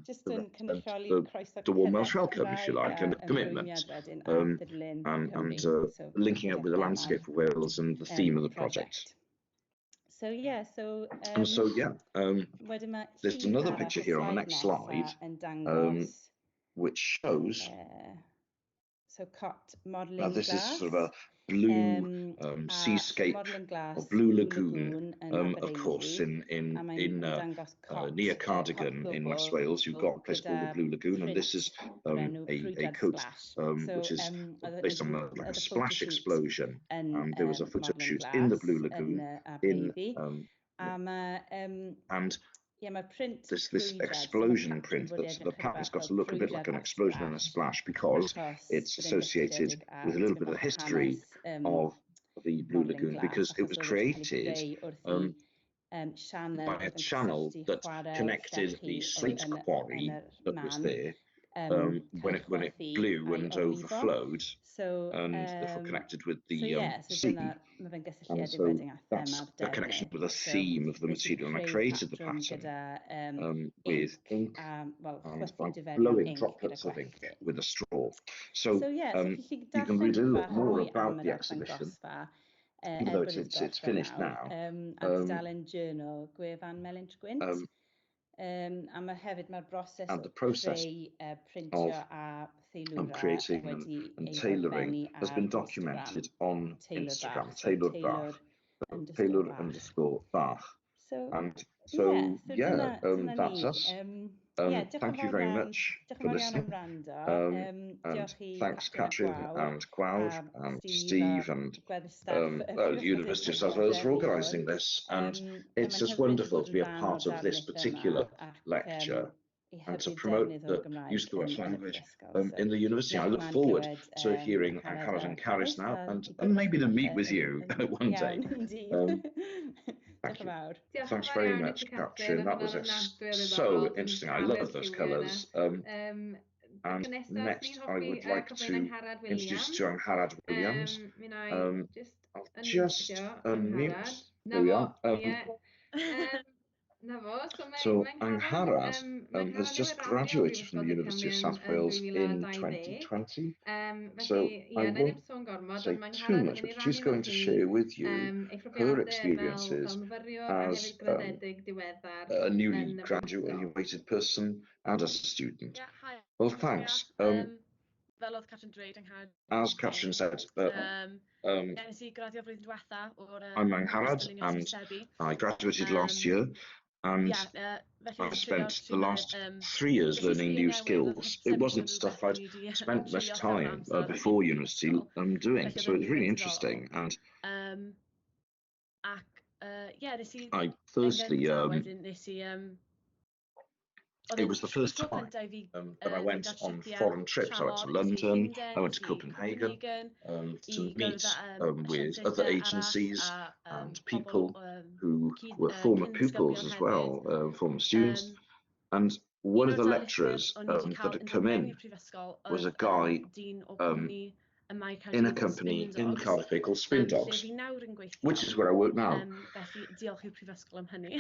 Speaker 2: Just yn
Speaker 1: and
Speaker 2: cynrychioli
Speaker 1: the,
Speaker 2: croeso
Speaker 1: the warm
Speaker 2: cynnes
Speaker 1: Welsh welcome, if you
Speaker 2: Cymraeg
Speaker 1: like,
Speaker 2: a
Speaker 1: and a commitment,
Speaker 2: ymrwymiad wedyn at ddilyn
Speaker 1: and
Speaker 2: Cymru. So
Speaker 1: linking up with the
Speaker 2: thema'r
Speaker 1: landscape of Wales and the theme of the project.
Speaker 2: prosiect. So yeah, so
Speaker 1: And so yeah,
Speaker 2: wedyn mae
Speaker 1: there's
Speaker 2: llun
Speaker 1: another
Speaker 2: arall
Speaker 1: picture
Speaker 2: y
Speaker 1: here on the
Speaker 2: slide
Speaker 1: next
Speaker 2: nesa
Speaker 1: slide,
Speaker 2: yn dangos
Speaker 1: which shows
Speaker 2: so cot
Speaker 1: now
Speaker 2: modeling
Speaker 1: this is sort of
Speaker 2: glass
Speaker 1: a blue
Speaker 2: a
Speaker 1: seascape
Speaker 2: modeling
Speaker 1: or
Speaker 2: glass
Speaker 1: blue
Speaker 2: Blue
Speaker 1: lagoon,
Speaker 2: Lagoon yn
Speaker 1: of course,
Speaker 2: Abereiddi
Speaker 1: in
Speaker 2: a
Speaker 1: in
Speaker 2: mae'n
Speaker 1: in
Speaker 2: dangos cot
Speaker 1: near
Speaker 2: cot
Speaker 1: Cardigan in West
Speaker 2: gwbl
Speaker 1: Wales. You've got a place called the
Speaker 2: gyda
Speaker 1: Blue Lagoon, and this
Speaker 2: print
Speaker 1: is
Speaker 2: o'r enw
Speaker 1: a
Speaker 2: Ffrwydrad
Speaker 1: coat
Speaker 2: Splash. So
Speaker 1: which is
Speaker 2: oedd
Speaker 1: based on like
Speaker 2: oedd
Speaker 1: a
Speaker 2: y
Speaker 1: splash
Speaker 2: photoshoot
Speaker 1: explosion.
Speaker 2: yn
Speaker 1: And there was a photo
Speaker 2: modeling
Speaker 1: shoot in the
Speaker 2: glass
Speaker 1: Blue
Speaker 2: yn
Speaker 1: Lagoon in
Speaker 2: Abereiddi a mae
Speaker 1: and
Speaker 2: yeah, mae'r print
Speaker 1: this
Speaker 2: ffrwydrad, so mae'r
Speaker 1: explosion
Speaker 2: patrwm
Speaker 1: print
Speaker 2: fod i
Speaker 1: that's the
Speaker 2: edrych chydig
Speaker 1: pattern's
Speaker 2: bach
Speaker 1: got
Speaker 2: fel
Speaker 1: to look a bit like
Speaker 2: ffrwydrad
Speaker 1: an
Speaker 2: a
Speaker 1: explosion and a
Speaker 2: splash
Speaker 1: splash because
Speaker 2: achos
Speaker 1: it's
Speaker 2: bod e'n
Speaker 1: associated
Speaker 2: gysylltiedig â
Speaker 1: with a little
Speaker 2: tipyn
Speaker 1: bit of
Speaker 2: bach
Speaker 1: the
Speaker 2: o
Speaker 1: history
Speaker 2: hanes
Speaker 1: of the Blue
Speaker 2: modeling
Speaker 1: Lagoon
Speaker 2: glass
Speaker 1: because it
Speaker 2: achos
Speaker 1: was
Speaker 2: oedd e wedi cael ei
Speaker 1: created
Speaker 2: greu wrth i sianel
Speaker 1: by a
Speaker 2: oedd yn
Speaker 1: channel
Speaker 2: cysylltu
Speaker 1: that
Speaker 2: chwarel
Speaker 1: connected
Speaker 2: llechi
Speaker 1: the
Speaker 2: oedd
Speaker 1: slate
Speaker 2: yn
Speaker 1: quarry
Speaker 2: yr
Speaker 1: that was
Speaker 2: man
Speaker 1: there when
Speaker 2: cael ei
Speaker 1: it when it
Speaker 2: chwythu
Speaker 1: blew
Speaker 2: a'i
Speaker 1: and
Speaker 2: orlifo.
Speaker 1: overflowed
Speaker 2: So,
Speaker 1: and therefore connected with
Speaker 2: so
Speaker 1: the
Speaker 2: yeah, so
Speaker 1: sea.
Speaker 2: dyna, mae fe'n
Speaker 1: And
Speaker 2: gysylltiedig
Speaker 1: so
Speaker 2: wedyn â
Speaker 1: that's
Speaker 2: thema'r
Speaker 1: a connection
Speaker 2: defnydd.
Speaker 1: with the
Speaker 2: So
Speaker 1: theme of the
Speaker 2: nes i
Speaker 1: material. And I
Speaker 2: creu
Speaker 1: created the
Speaker 2: patrwm
Speaker 1: pattern
Speaker 2: gyda
Speaker 1: with
Speaker 2: inc
Speaker 1: ink
Speaker 2: a, wel,
Speaker 1: and
Speaker 2: chwythu
Speaker 1: by
Speaker 2: diferion
Speaker 1: blowing
Speaker 2: inc gyda
Speaker 1: droplets of ink
Speaker 2: gwelltyn.
Speaker 1: with a straw. So
Speaker 2: So yeah, so chi'n gallu
Speaker 1: you can
Speaker 2: darllen
Speaker 1: read a
Speaker 2: tipyn
Speaker 1: little
Speaker 2: bach
Speaker 1: more
Speaker 2: mwy am
Speaker 1: about
Speaker 2: yr
Speaker 1: the exhibition,
Speaker 2: arddangosfa
Speaker 1: even
Speaker 2: er
Speaker 1: though
Speaker 2: bod
Speaker 1: it's
Speaker 2: e wedi
Speaker 1: it's, it's
Speaker 2: gorffen
Speaker 1: finished
Speaker 2: nawr,
Speaker 1: now.
Speaker 2: ar
Speaker 1: Um,
Speaker 2: dudalen journal gwefan Melin Gwynt. A mae hefyd mae'r broses
Speaker 1: and
Speaker 2: o
Speaker 1: the process
Speaker 2: creu, printio
Speaker 1: of
Speaker 2: a theilwra
Speaker 1: creating and,
Speaker 2: wedi
Speaker 1: and
Speaker 2: ei
Speaker 1: tailoring
Speaker 2: ddogfennu
Speaker 1: has
Speaker 2: ar
Speaker 1: been
Speaker 2: Instagram,
Speaker 1: documented on
Speaker 2: Tailor
Speaker 1: Instagram,
Speaker 2: Bach, so
Speaker 1: Tailor
Speaker 2: tailor
Speaker 1: Bach,
Speaker 2: underscore
Speaker 1: Tailor
Speaker 2: Bach.
Speaker 1: underscore Bach.
Speaker 2: So
Speaker 1: And so,
Speaker 2: yeah, so
Speaker 1: yeah,
Speaker 2: dyna, dyna
Speaker 1: that's
Speaker 2: ni.
Speaker 1: us.
Speaker 2: Yeah, diolch yn
Speaker 1: Thank you
Speaker 2: fawr
Speaker 1: very
Speaker 2: iawn,
Speaker 1: much
Speaker 2: diolch
Speaker 1: for
Speaker 2: yn fawr iawn am
Speaker 1: listening.
Speaker 2: wrando.
Speaker 1: And
Speaker 2: Diolch i
Speaker 1: thanks,
Speaker 2: Catrin a
Speaker 1: Catrin
Speaker 2: Gwawr
Speaker 1: and Gwawr
Speaker 2: a
Speaker 1: and
Speaker 2: Steve a
Speaker 1: Steve and
Speaker 2: gweddill staff y
Speaker 1: the
Speaker 2: Brifysgol
Speaker 1: University of
Speaker 2: South
Speaker 1: South Wales for
Speaker 2: Wales heddiw.
Speaker 1: organising this. And
Speaker 2: Yeah,
Speaker 1: it's
Speaker 2: mae'n
Speaker 1: just
Speaker 2: hyfryd i
Speaker 1: wonderful
Speaker 2: fod
Speaker 1: to
Speaker 2: yn
Speaker 1: be a
Speaker 2: rhan o'r
Speaker 1: part of this
Speaker 2: darlith yma
Speaker 1: particular
Speaker 2: ac
Speaker 1: lecture
Speaker 2: i
Speaker 1: and to
Speaker 2: hybu
Speaker 1: promote
Speaker 2: defnydd o'r
Speaker 1: the
Speaker 2: Gymraeg
Speaker 1: use of the
Speaker 2: yn
Speaker 1: Welsh
Speaker 2: yn y
Speaker 1: language
Speaker 2: brifysgol. So,
Speaker 1: in the university. I
Speaker 2: edrych
Speaker 1: look
Speaker 2: ymlaen
Speaker 1: forward
Speaker 2: clywed
Speaker 1: to hearing
Speaker 2: Angharad
Speaker 1: Angharad
Speaker 2: a
Speaker 1: and Carys
Speaker 2: Carys
Speaker 1: now
Speaker 2: a
Speaker 1: and,
Speaker 2: i
Speaker 1: and
Speaker 2: gwrdd
Speaker 1: maybe to
Speaker 2: â
Speaker 1: meet
Speaker 2: chi
Speaker 1: with
Speaker 2: yn,
Speaker 1: you
Speaker 2: yn
Speaker 1: one day.
Speaker 2: iawn, indeed.
Speaker 1: Thank
Speaker 3: Diolch yn
Speaker 1: you.
Speaker 3: fawr. Diolch yn
Speaker 1: Thanks
Speaker 3: fawr
Speaker 1: very
Speaker 3: iawn i
Speaker 1: much,
Speaker 3: ti, Catrin.
Speaker 1: Catrin.
Speaker 3: Oedd
Speaker 1: That was
Speaker 3: hwnna'n ofnadwy o
Speaker 1: so
Speaker 3: ddiddorol. Dwi'n
Speaker 1: interesting. I love
Speaker 3: caru'r
Speaker 1: those
Speaker 3: lliwiau yna.
Speaker 1: colours.
Speaker 3: Ac
Speaker 1: And
Speaker 3: yn nesaf, swn
Speaker 1: next,
Speaker 3: i'n
Speaker 1: I
Speaker 3: hoffi
Speaker 1: would like
Speaker 3: cyflwyno
Speaker 1: to
Speaker 3: Angharad
Speaker 1: introduce
Speaker 3: Williams.
Speaker 1: to Angharad Williams.
Speaker 3: Mi wna i just
Speaker 1: I'll just
Speaker 3: unmutio
Speaker 1: unmute.
Speaker 3: Angharad.
Speaker 1: There
Speaker 3: Na
Speaker 1: we
Speaker 3: fo,
Speaker 1: are.
Speaker 3: ie. Na fo, so mae,
Speaker 1: So
Speaker 3: mae Angharad,
Speaker 1: Angharad
Speaker 3: mae
Speaker 1: has
Speaker 3: Angharad
Speaker 1: just
Speaker 3: newydd raddio o
Speaker 1: graduated from
Speaker 3: Brifysgol
Speaker 1: the
Speaker 3: De
Speaker 1: University of
Speaker 3: Cymru
Speaker 1: South
Speaker 3: yn
Speaker 1: Wales in
Speaker 3: 2020.
Speaker 1: 2020. So
Speaker 3: Felly, ie,
Speaker 1: I
Speaker 3: na i ddim
Speaker 1: won't
Speaker 3: sôn gormod,
Speaker 1: say
Speaker 3: ond mae
Speaker 1: too
Speaker 3: Angharad yn
Speaker 1: much,
Speaker 3: mynd i
Speaker 1: but she's
Speaker 3: rannu efo
Speaker 1: going to
Speaker 3: chi
Speaker 1: share with you
Speaker 3: ei
Speaker 1: her
Speaker 3: phrofiadau fel,
Speaker 1: experiences
Speaker 3: fel myfyriwr a
Speaker 1: as
Speaker 3: hefyd graddedig diweddar
Speaker 1: a newly
Speaker 3: yn y brifysgol.
Speaker 1: graduated person and as a student.
Speaker 4: Yeah, hi.
Speaker 1: Well, thanks.
Speaker 4: Fel oedd Catrin dweud, Angharad
Speaker 1: As Catrin said,
Speaker 4: yeah, nes i graddio flwyddyn diwetha o'r
Speaker 1: I'm Angharad
Speaker 4: Brifysgol
Speaker 1: and
Speaker 4: Hysbysebu.
Speaker 1: I graduated last year and
Speaker 4: Yeah, felly
Speaker 1: I
Speaker 4: nes i treulio
Speaker 1: spent
Speaker 4: tri
Speaker 1: the
Speaker 4: mlynedd,
Speaker 1: last 3 years
Speaker 4: ges i
Speaker 1: learning
Speaker 4: sgiliau
Speaker 1: new
Speaker 4: newydd, oedd
Speaker 1: skills. It
Speaker 4: hysbysebu
Speaker 1: wasn't
Speaker 4: yn rhywbeth
Speaker 1: stuff
Speaker 4: o'n
Speaker 1: I'd
Speaker 4: i 'di
Speaker 1: spent much
Speaker 4: treulio llawer o
Speaker 1: time
Speaker 4: amser yn
Speaker 1: before university
Speaker 4: brifysgol.
Speaker 1: doing,
Speaker 4: Felly
Speaker 1: so
Speaker 4: oedd
Speaker 1: it
Speaker 4: e'n
Speaker 1: was really
Speaker 4: rili diddorol.
Speaker 1: interesting. And
Speaker 4: Ac yeah, nes i
Speaker 1: I
Speaker 4: yn
Speaker 1: firstly,
Speaker 4: gyntaf wedyn nes i oedd
Speaker 1: it
Speaker 4: e'n
Speaker 1: was the first
Speaker 4: tro
Speaker 1: time
Speaker 4: cyntaf i fi
Speaker 1: that I
Speaker 4: mynd
Speaker 1: went
Speaker 4: ar
Speaker 1: on
Speaker 4: tripiau
Speaker 1: foreign trips. I went to
Speaker 4: tramor, nes i
Speaker 1: London,
Speaker 4: Llundain,
Speaker 1: I went
Speaker 4: nes
Speaker 1: to
Speaker 4: i
Speaker 1: Copenhagen
Speaker 4: Copenhagen
Speaker 1: to
Speaker 4: i gwrdd
Speaker 1: meet
Speaker 4: â
Speaker 1: with other
Speaker 4: asiantaethau arall
Speaker 1: agencies
Speaker 4: a
Speaker 1: and
Speaker 4: pobl
Speaker 1: people who
Speaker 4: cyd,
Speaker 1: were former
Speaker 4: cyn-ddisgyblion
Speaker 1: pupils as
Speaker 4: hefyd.
Speaker 1: well, former students.
Speaker 4: Um,
Speaker 1: And one
Speaker 4: Un
Speaker 1: of
Speaker 4: o'r
Speaker 1: the
Speaker 4: darlithwyr
Speaker 1: lecturers
Speaker 4: o'n i wedi
Speaker 1: that
Speaker 4: cael
Speaker 1: had
Speaker 4: yn dod
Speaker 1: come
Speaker 4: mewn
Speaker 1: in
Speaker 4: i'r prifysgol
Speaker 1: was a
Speaker 4: oedd
Speaker 1: guy
Speaker 4: dyn o
Speaker 1: um,
Speaker 4: gwmni ym Mae
Speaker 1: in a
Speaker 4: Caerdydd,
Speaker 1: company
Speaker 4: Spin
Speaker 1: in
Speaker 4: Dogs,
Speaker 1: Cardiff here called Spin
Speaker 4: lle
Speaker 1: Dogs,
Speaker 4: fi nawr yn gweithio.
Speaker 1: which is where I work now.
Speaker 4: Felly diolch i'r prifysgol am hynny.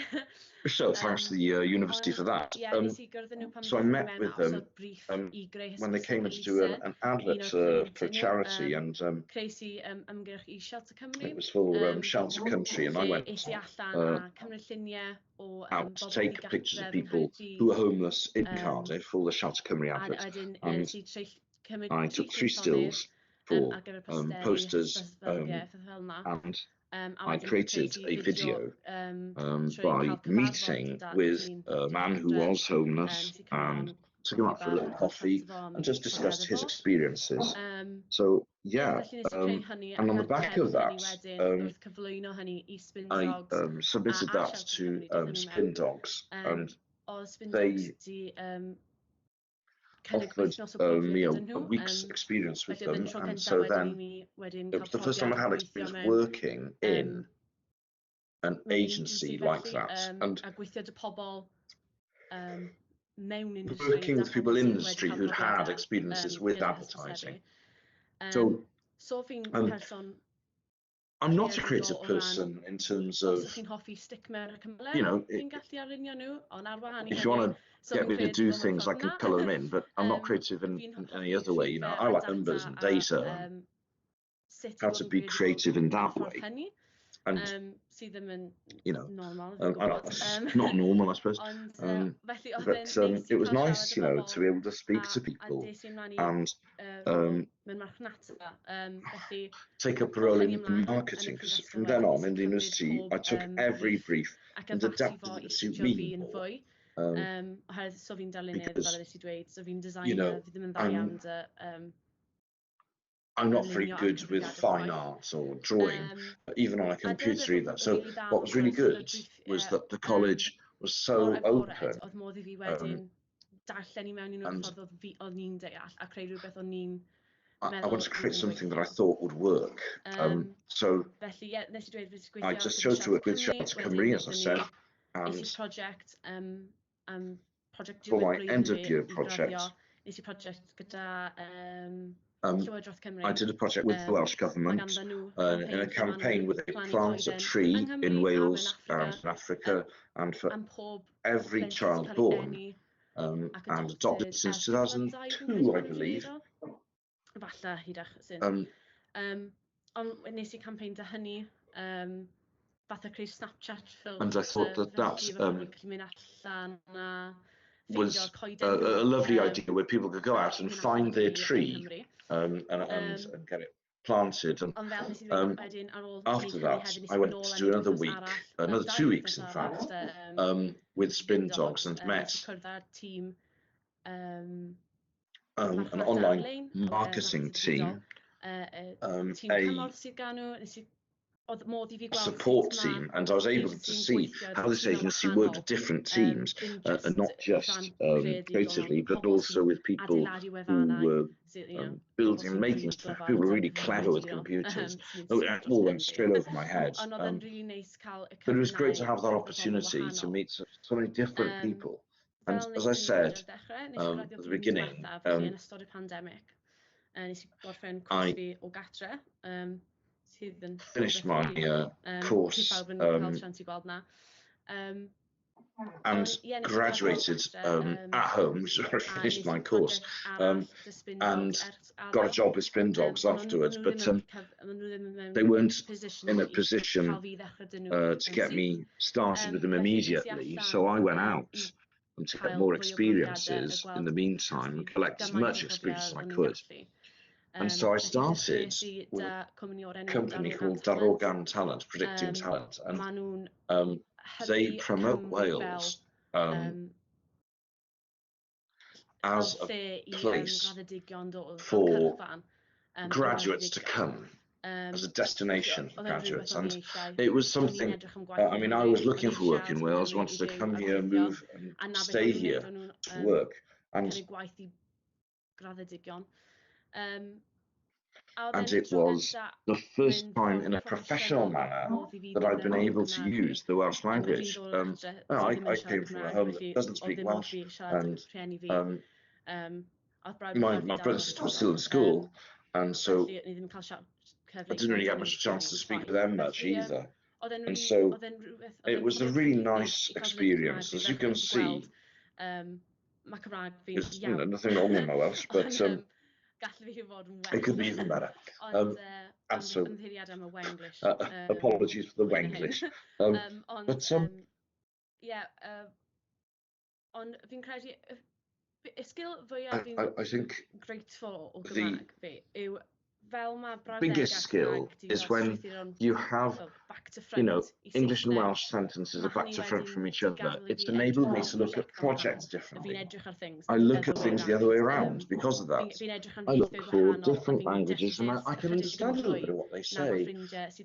Speaker 1: So thanks to the university
Speaker 4: Ond
Speaker 1: for that.
Speaker 4: ie, nes i gwrdd â nhw pan
Speaker 1: So I
Speaker 4: ddaethon nhw
Speaker 1: met
Speaker 4: mewn
Speaker 1: with
Speaker 4: a
Speaker 1: them
Speaker 4: osod brief i greu
Speaker 1: when they
Speaker 4: hysbyseb
Speaker 1: came in to do
Speaker 4: elusen,
Speaker 1: an
Speaker 4: un o'r
Speaker 1: advert for
Speaker 4: cleientiaid
Speaker 1: a
Speaker 4: nhw.
Speaker 1: charity, and
Speaker 4: Creais i ymgyrch i Shelter Cymru,
Speaker 1: it was for Shelter Country, and I
Speaker 4: lle
Speaker 1: went
Speaker 4: es i allan a cymryd lluniau o
Speaker 1: out to
Speaker 4: bobl
Speaker 1: take pictures of
Speaker 4: ddigartref yng
Speaker 1: people who were
Speaker 4: Nghaerdydd.
Speaker 1: homeless in Cardiff for the Shelter Cymru
Speaker 4: A
Speaker 1: advert,
Speaker 4: wedyn
Speaker 1: and
Speaker 4: nes i cymryd
Speaker 1: I
Speaker 4: tri
Speaker 1: took
Speaker 4: llun
Speaker 1: three
Speaker 4: llonydd
Speaker 1: stills for
Speaker 4: ar gyfer posteri,
Speaker 1: posters,
Speaker 4: hysbysfyrddiau, pethau fel 'na.
Speaker 1: and
Speaker 4: A
Speaker 1: I
Speaker 4: wedyn
Speaker 1: created
Speaker 4: creais i
Speaker 1: a
Speaker 4: fideo
Speaker 1: video
Speaker 4: trwy
Speaker 1: by
Speaker 4: cael cyfarfod
Speaker 1: meeting
Speaker 4: gyda
Speaker 1: with
Speaker 4: dyn
Speaker 1: a man who
Speaker 4: digartref.
Speaker 1: was homeless
Speaker 4: Nes i cymryd
Speaker 1: and
Speaker 4: am
Speaker 1: took him
Speaker 4: coffi
Speaker 1: out for a
Speaker 4: bach
Speaker 1: little
Speaker 4: a chat
Speaker 1: coffee
Speaker 4: efo am
Speaker 1: and just
Speaker 4: profiad
Speaker 1: discussed his
Speaker 4: fo.
Speaker 1: experiences. So
Speaker 4: Ie,
Speaker 1: yeah,
Speaker 4: felly nes i creu hynny
Speaker 1: and
Speaker 4: ac
Speaker 1: on the
Speaker 4: ar
Speaker 1: back of
Speaker 4: gefn hynny
Speaker 1: that,
Speaker 4: wedyn, wrth cyflwyno hynny i Spin
Speaker 1: I
Speaker 4: Dogs a,
Speaker 1: submitted
Speaker 4: a
Speaker 1: that
Speaker 4: Shelter
Speaker 1: to
Speaker 4: Cymru, daethon nhw mewn.
Speaker 1: Spin Dogs, and
Speaker 4: Oedd Spin
Speaker 1: they
Speaker 4: Dogs 'di cynnig
Speaker 1: offered
Speaker 4: wythnos o brofiad
Speaker 1: me
Speaker 4: gyda
Speaker 1: a
Speaker 4: nhw.
Speaker 1: week's experience with
Speaker 4: Felly oedd
Speaker 1: them,
Speaker 4: yn tro
Speaker 1: and
Speaker 4: cyntaf
Speaker 1: so
Speaker 4: wedyn
Speaker 1: then
Speaker 4: i mi wedyn
Speaker 1: it
Speaker 4: cael
Speaker 1: was the first time
Speaker 4: profiad
Speaker 1: I had
Speaker 4: o gweithio
Speaker 1: experience
Speaker 4: mewn
Speaker 1: working in an
Speaker 4: mewn agency
Speaker 1: agency like
Speaker 4: felly,
Speaker 1: that, and
Speaker 4: a gweithio 'da pobl mewn industry,
Speaker 1: working
Speaker 4: 'da
Speaker 1: with people
Speaker 4: pobl
Speaker 1: in
Speaker 4: sydd wedi
Speaker 1: industry
Speaker 4: cael
Speaker 1: who'd had
Speaker 4: profiadau
Speaker 1: experiences with
Speaker 4: gyda
Speaker 1: advertising.
Speaker 4: hysbysebu.
Speaker 1: So
Speaker 4: So fi'n person
Speaker 1: I'm not a
Speaker 4: creadigol
Speaker 1: creative
Speaker 4: o ran
Speaker 1: person in terms
Speaker 4: os
Speaker 1: of,
Speaker 4: ydych chi'n hoffi stick mewn y
Speaker 1: you
Speaker 4: cymylau,
Speaker 1: know,
Speaker 4: fi'n gallu arlunio nhw, ond ar wahân i
Speaker 1: if you
Speaker 4: hynny,
Speaker 1: want to
Speaker 4: so
Speaker 1: get
Speaker 4: fi'n
Speaker 1: me to do
Speaker 4: creadigol mewn
Speaker 1: things, I
Speaker 4: ffordd
Speaker 1: can
Speaker 4: 'na.
Speaker 1: colour them in, but I'm not creative in,
Speaker 4: Fi'n
Speaker 1: in
Speaker 4: hoffi
Speaker 1: any other way. You know,
Speaker 4: rhifau
Speaker 1: I
Speaker 4: a
Speaker 1: like numbers
Speaker 4: data
Speaker 1: and
Speaker 4: a
Speaker 1: data and
Speaker 4: sut i
Speaker 1: how
Speaker 4: fod
Speaker 1: to
Speaker 4: yn
Speaker 1: be
Speaker 4: greadigol
Speaker 1: creative in
Speaker 4: yn y
Speaker 1: that
Speaker 4: ffordd
Speaker 1: way.
Speaker 4: hynny,
Speaker 1: And
Speaker 4: sydd ddim yn
Speaker 1: you know,
Speaker 4: normal, fi'n
Speaker 1: I
Speaker 4: gwybod.
Speaker 1: don't, not normal, I suppose.
Speaker 4: Ond felly oedd
Speaker 1: But
Speaker 4: e'n neis i
Speaker 1: it was
Speaker 4: cael
Speaker 1: nice,
Speaker 4: siarad
Speaker 1: you
Speaker 4: â
Speaker 1: know,
Speaker 4: bobl
Speaker 1: to be able to speak
Speaker 4: a,
Speaker 1: to
Speaker 4: a
Speaker 1: people
Speaker 4: des i ymlaen i
Speaker 1: and
Speaker 4: rôl mewn marchnata. Felly
Speaker 1: take up a
Speaker 4: oedd
Speaker 1: role
Speaker 4: hynny
Speaker 1: in
Speaker 4: ymlaen yn y
Speaker 1: marketing. Because
Speaker 4: prifysgol
Speaker 1: from then
Speaker 4: wedyn,
Speaker 1: on
Speaker 4: nes i
Speaker 1: in the
Speaker 4: cymryd
Speaker 1: university,
Speaker 4: pob
Speaker 1: I took every
Speaker 4: brief
Speaker 1: brief
Speaker 4: ac
Speaker 1: and
Speaker 4: addasu
Speaker 1: adapted
Speaker 4: fo
Speaker 1: it
Speaker 4: i
Speaker 1: to suit
Speaker 4: siwtio
Speaker 1: me
Speaker 4: fi yn
Speaker 1: more.
Speaker 4: fwy. Oherwydd so fi'n darlunydd, fel
Speaker 1: Because,
Speaker 4: nes i dweud, so fi'n
Speaker 1: you
Speaker 4: designer,
Speaker 1: know,
Speaker 4: fi ddim yn dda
Speaker 1: I'm
Speaker 4: iawn 'da
Speaker 1: I'm not very
Speaker 4: dylunio a
Speaker 1: good with
Speaker 4: cyfrifiadur
Speaker 1: fine
Speaker 4: chwaith.
Speaker 1: art or drawing, even on a
Speaker 4: A dyna beth
Speaker 1: computer
Speaker 4: oedd
Speaker 1: either. So
Speaker 4: really dda
Speaker 1: what
Speaker 4: am
Speaker 1: was really
Speaker 4: cwrs, oedd y
Speaker 1: good was
Speaker 4: briefiau
Speaker 1: that the college was
Speaker 4: mor
Speaker 1: so
Speaker 4: agored,
Speaker 1: open,
Speaker 4: oedd modd i fi wedyn darllen i mewn i nhw'r
Speaker 1: and
Speaker 4: ffordd oedd fi, o'n i'n deall, a creu rhywbeth o'n i'n
Speaker 1: I
Speaker 4: meddwl
Speaker 1: wanted to
Speaker 4: oedd
Speaker 1: create
Speaker 4: yn
Speaker 1: something that I
Speaker 4: gweithio.
Speaker 1: thought would work. So
Speaker 4: Felly, ie, nes i dweud fi wedi
Speaker 1: I
Speaker 4: gweithio
Speaker 1: just
Speaker 4: gyda
Speaker 1: chose to
Speaker 4: Shelter
Speaker 1: work with
Speaker 4: Cymru,
Speaker 1: Shelter
Speaker 4: wedyn
Speaker 1: Cymru, as I
Speaker 4: wnaethon
Speaker 1: said,
Speaker 4: ni, nes
Speaker 1: and
Speaker 4: i prosiect, am prosiect
Speaker 1: for
Speaker 4: diwedd
Speaker 1: my
Speaker 4: blwyddyn
Speaker 1: end
Speaker 4: fi
Speaker 1: of year
Speaker 4: i graddio,
Speaker 1: project,
Speaker 4: nes i prosiect gyda Llywodraeth Cymru.
Speaker 1: I did a project with the Welsh
Speaker 4: Mae
Speaker 1: Government
Speaker 4: ganddyn nhw
Speaker 1: in a
Speaker 4: campaign lle maen
Speaker 1: campaign
Speaker 4: nhw'n
Speaker 1: where they
Speaker 4: plannu
Speaker 1: plant a
Speaker 4: coeden
Speaker 1: tree
Speaker 4: yng
Speaker 1: in
Speaker 4: Nghymru a mewn
Speaker 1: Wales
Speaker 4: Affrica
Speaker 1: and in Africa, and for
Speaker 4: am pob
Speaker 1: every
Speaker 4: plentyn sy'n
Speaker 1: child
Speaker 4: cael ei
Speaker 1: born
Speaker 4: eni ac
Speaker 1: and adopted
Speaker 4: adopted
Speaker 1: since
Speaker 4: ers 2002, fi'n
Speaker 1: 2002,
Speaker 4: credu
Speaker 1: I
Speaker 4: maen nhw'n
Speaker 1: believe.
Speaker 4: dweud o. Falle hydach sy'n. Ond nes i campaign 'da hynny, fath o creu Snapchat
Speaker 1: And I thought
Speaker 4: filter
Speaker 1: that that
Speaker 4: felly efo pobl yn gallu mynd allan a
Speaker 1: was
Speaker 4: ffeindio'r coeden
Speaker 1: a
Speaker 4: nhw
Speaker 1: lovely idea where people could go
Speaker 4: a
Speaker 1: out and
Speaker 4: mynd allan
Speaker 1: find
Speaker 4: â
Speaker 1: their
Speaker 4: hi yng
Speaker 1: tree
Speaker 4: Nghymru.
Speaker 1: and, and get it planted. And
Speaker 4: Ond fel nes i ddweud wedyn ar ôl
Speaker 1: after
Speaker 4: gwneud hynny
Speaker 1: that,
Speaker 4: hefyd, nes
Speaker 1: I
Speaker 4: i
Speaker 1: went
Speaker 4: nôl
Speaker 1: to
Speaker 4: a
Speaker 1: do
Speaker 4: neud
Speaker 1: another
Speaker 4: wythnos
Speaker 1: week,
Speaker 4: arall, fel
Speaker 1: another
Speaker 4: dau
Speaker 1: 2 weeks
Speaker 4: wythnos
Speaker 1: in
Speaker 4: arall
Speaker 1: fact,
Speaker 4: 'da
Speaker 1: with
Speaker 4: Spin
Speaker 1: Spin Dogs
Speaker 4: Dogs.
Speaker 1: and
Speaker 4: Nes i
Speaker 1: met
Speaker 4: cwrdd â'r tîm
Speaker 1: an
Speaker 4: marchnata
Speaker 1: online
Speaker 4: ar-lein,
Speaker 1: marketing
Speaker 4: marketing digidol,
Speaker 1: team,
Speaker 4: y tîm
Speaker 1: a
Speaker 4: cymorth sydd gan nhw, nes i oedd modd i fi gweld
Speaker 1: support
Speaker 4: sut ma'
Speaker 1: team, and I was able to
Speaker 4: agency'n
Speaker 1: see
Speaker 4: gweithio
Speaker 1: how
Speaker 4: 'da
Speaker 1: this
Speaker 4: timau
Speaker 1: agency worked
Speaker 4: wahanol,
Speaker 1: with different teams,
Speaker 4: ddim
Speaker 1: and
Speaker 4: jyst
Speaker 1: not
Speaker 4: o
Speaker 1: just
Speaker 4: ran creadigol,
Speaker 1: creatively,
Speaker 4: ond
Speaker 1: but
Speaker 4: pobl
Speaker 1: also
Speaker 4: sy'n
Speaker 1: with people
Speaker 4: adeiladu
Speaker 1: who
Speaker 4: wefannau,
Speaker 1: were
Speaker 4: sydd, you know, pobl
Speaker 1: building and
Speaker 4: sy'n
Speaker 1: making
Speaker 4: rili
Speaker 1: stuff.
Speaker 4: glyfar
Speaker 1: People were
Speaker 4: gyda
Speaker 1: really clever with
Speaker 4: cyfrifiaduron,
Speaker 1: computers.
Speaker 4: sy'n
Speaker 1: Oh,
Speaker 4: neud
Speaker 1: it
Speaker 4: dros
Speaker 1: all
Speaker 4: ben
Speaker 1: went
Speaker 4: fi.
Speaker 1: straight over my head.
Speaker 4: Ond oedd e'n rili neis cael y
Speaker 1: But it was
Speaker 4: cyfle
Speaker 1: great
Speaker 4: 'na
Speaker 1: to
Speaker 4: i
Speaker 1: have that
Speaker 4: cwrdd â pobl
Speaker 1: opportunity to
Speaker 4: wahanol.
Speaker 1: meet so many different people. And
Speaker 4: Fel
Speaker 1: as
Speaker 4: nes
Speaker 1: I
Speaker 4: i ddweud
Speaker 1: said
Speaker 4: ar ddechrau, nes i
Speaker 1: at
Speaker 4: graddio
Speaker 1: the
Speaker 4: blwyddyn
Speaker 1: beginning,
Speaker 4: diwethaf, felly yn ystod y pandemig, nes i gorffen cwrs
Speaker 1: I
Speaker 4: fi o gatre, sydd yn
Speaker 1: finished
Speaker 4: rhywbeth
Speaker 1: my
Speaker 4: rili ti
Speaker 1: course
Speaker 4: pawb yn cael siawns i gweld 'na.
Speaker 1: And
Speaker 4: Ond ie, nes i graddio o
Speaker 1: graduated
Speaker 4: gatre,
Speaker 1: at home, so I
Speaker 4: a
Speaker 1: finished
Speaker 4: nes i
Speaker 1: my course
Speaker 4: prosiect arall 'da Spin Dogs
Speaker 1: and
Speaker 4: ers
Speaker 1: got a
Speaker 4: addo.
Speaker 1: job with Spin Dogs
Speaker 4: Ond o'n
Speaker 1: afterwards.
Speaker 4: nhw
Speaker 1: But
Speaker 4: ddim yn o'n nhw ddim mewn
Speaker 1: they weren't
Speaker 4: position
Speaker 1: in a
Speaker 4: i
Speaker 1: position
Speaker 4: cael fi ddechrau 'da nhw
Speaker 1: to
Speaker 4: yn
Speaker 1: get
Speaker 4: syth.
Speaker 1: me started with them
Speaker 4: Felly es i
Speaker 1: immediately,
Speaker 4: allan
Speaker 1: so I went
Speaker 4: i
Speaker 1: out and to get
Speaker 4: cael
Speaker 1: more
Speaker 4: fwy o profiadau a
Speaker 1: experiences in
Speaker 4: gweld
Speaker 1: the meantime and
Speaker 4: casglu
Speaker 1: collect as
Speaker 4: gymaint
Speaker 1: much
Speaker 4: o
Speaker 1: experience as
Speaker 4: profiad
Speaker 1: I
Speaker 4: o'n i'n
Speaker 1: could.
Speaker 4: gallu.
Speaker 1: And so I
Speaker 4: Felly
Speaker 1: started
Speaker 4: dechreuais i
Speaker 1: with
Speaker 4: 'da
Speaker 1: a
Speaker 4: cwmni o'r enw
Speaker 1: company
Speaker 4: Darogan
Speaker 1: called
Speaker 4: Talent.
Speaker 1: Darogan Talent, Predicting Talent, and
Speaker 4: Maen nhw'n
Speaker 1: they
Speaker 4: hybu
Speaker 1: promote
Speaker 4: Cymru fel
Speaker 1: Wales
Speaker 4: fel
Speaker 1: as a
Speaker 4: lle i
Speaker 1: place
Speaker 4: graddedigion dod, fel
Speaker 1: for
Speaker 4: cyrchfan i
Speaker 1: graduates to
Speaker 4: graddedigion.
Speaker 1: come, as a
Speaker 4: Felly
Speaker 1: destination for
Speaker 4: oedd e'n rhywbeth
Speaker 1: graduates.
Speaker 4: o'n i
Speaker 1: And
Speaker 4: eisiau.
Speaker 1: it was
Speaker 4: O'n i'n
Speaker 1: something,
Speaker 4: edrych am gwaith
Speaker 1: I
Speaker 4: yng
Speaker 1: mean, I
Speaker 4: Nghymru,
Speaker 1: was
Speaker 4: o'n
Speaker 1: looking
Speaker 4: i
Speaker 1: for work
Speaker 4: eisiau
Speaker 1: in
Speaker 4: aros yng
Speaker 1: Wales,
Speaker 4: Nghymru i
Speaker 1: wanted to
Speaker 4: fyw
Speaker 1: come
Speaker 4: a
Speaker 1: here,
Speaker 4: gweithio,
Speaker 1: move and
Speaker 4: a na beth
Speaker 1: stay
Speaker 4: o'n nhw'n
Speaker 1: here
Speaker 4: wneud, o'n nhw'n
Speaker 1: to work. And
Speaker 4: cynnig gwaith i graddedigion.
Speaker 1: And it was the first time in a professional manner that I've been able to use the Welsh language. I came from a home that doesn't speak Welsh, and my brother sister was still in school, and so I didn't really have much chance to speak with them much either. And so it was a really nice experience. As you can see, there's nothing wrong with my Welsh, but it could be even better. And so, apologies for the Wenglish. But
Speaker 4: Ond fi'n credu, y sgil fwyaf fi'n
Speaker 1: I think
Speaker 4: grateful o
Speaker 1: the
Speaker 4: Gymraeg fi yw fel mae
Speaker 1: biggest skill is when you have, English and Welsh sentences are back to front from each other. It's enabled me to look at projects differently. I look at things the other way around because of that. I look for different languages and I can understand a little bit of what they say,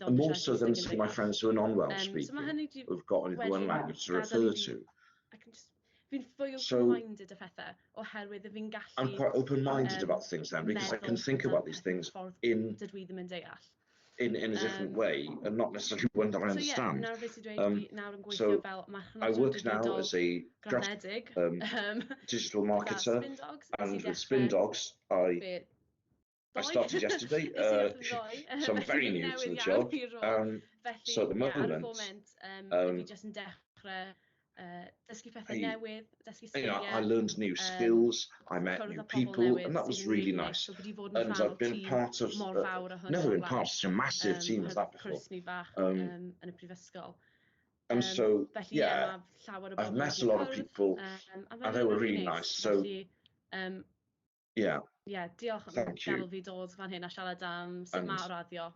Speaker 1: and more so than some of my friends who are non-Welsh speaking, who've got only the one language to refer to.
Speaker 4: Fi'n fwy
Speaker 1: So
Speaker 4: open-minded a phethau oherwydd fi'n gallu
Speaker 1: I'm quite open-minded about things then because I can
Speaker 4: meddwl
Speaker 1: think
Speaker 4: amdan
Speaker 1: about these
Speaker 4: pethau
Speaker 1: things
Speaker 4: ffordd
Speaker 1: in
Speaker 4: dydw i ddim yn deall.
Speaker 1: in a different way and not necessarily one that I
Speaker 4: So yeah,
Speaker 1: understand.
Speaker 4: nawr beth sy'n dweud fi nawr yn
Speaker 1: So
Speaker 4: gweithio fel
Speaker 1: I
Speaker 4: marchnadwr
Speaker 1: work now
Speaker 4: digidol
Speaker 1: as a graphic
Speaker 4: graddedig
Speaker 1: digital
Speaker 4: gyda
Speaker 1: marketer,
Speaker 4: Spin Dogs. Nes i
Speaker 1: and with
Speaker 4: dechrau
Speaker 1: Spin Dogs, I
Speaker 4: be
Speaker 1: I
Speaker 4: ddoe.
Speaker 1: started yesterday,
Speaker 4: Nes i ddechrau ddoe,
Speaker 1: so I'm
Speaker 4: felly
Speaker 1: very
Speaker 4: fi'n
Speaker 1: new to
Speaker 4: newydd
Speaker 1: the
Speaker 4: iawn
Speaker 1: job.
Speaker 4: i'r rôl.
Speaker 1: So
Speaker 4: Felly
Speaker 1: at the
Speaker 4: ie, ar y
Speaker 1: moment,
Speaker 4: foment, fi jyst yn dechrau dysgu pethau newydd, dysgu
Speaker 1: I
Speaker 4: sgiliau,
Speaker 1: learned new skills, I met
Speaker 4: cwrdd
Speaker 1: new
Speaker 4: â pobl
Speaker 1: people,
Speaker 4: newydd
Speaker 1: and that was
Speaker 4: sydd yn
Speaker 1: really
Speaker 4: really neis.
Speaker 1: nice.
Speaker 4: So fi 'di fod yn
Speaker 1: And
Speaker 4: rhan
Speaker 1: I've
Speaker 4: o
Speaker 1: been
Speaker 4: tîm
Speaker 1: part of,
Speaker 4: mor fawr â hwn
Speaker 1: never
Speaker 4: o'r
Speaker 1: been part
Speaker 4: blaen.
Speaker 1: of such a massive team as
Speaker 4: Oherwydd
Speaker 1: that before.
Speaker 4: cwrs ni fach yn y prifysgol.
Speaker 1: And so,
Speaker 4: Felly ie,
Speaker 1: yeah,
Speaker 4: mae llawer o
Speaker 1: I've
Speaker 4: bobl
Speaker 1: met
Speaker 4: wedi
Speaker 1: a lot of
Speaker 4: cwrdd,
Speaker 1: people,
Speaker 4: a
Speaker 1: and
Speaker 4: mae'n
Speaker 1: they were
Speaker 4: really
Speaker 1: really
Speaker 4: neis.
Speaker 1: nice. So,
Speaker 4: Felly,
Speaker 1: yeah,
Speaker 4: ie, diolch am
Speaker 1: thank you.
Speaker 4: gadael fi dod fan hyn a siarad am sut
Speaker 1: And
Speaker 4: mae raddio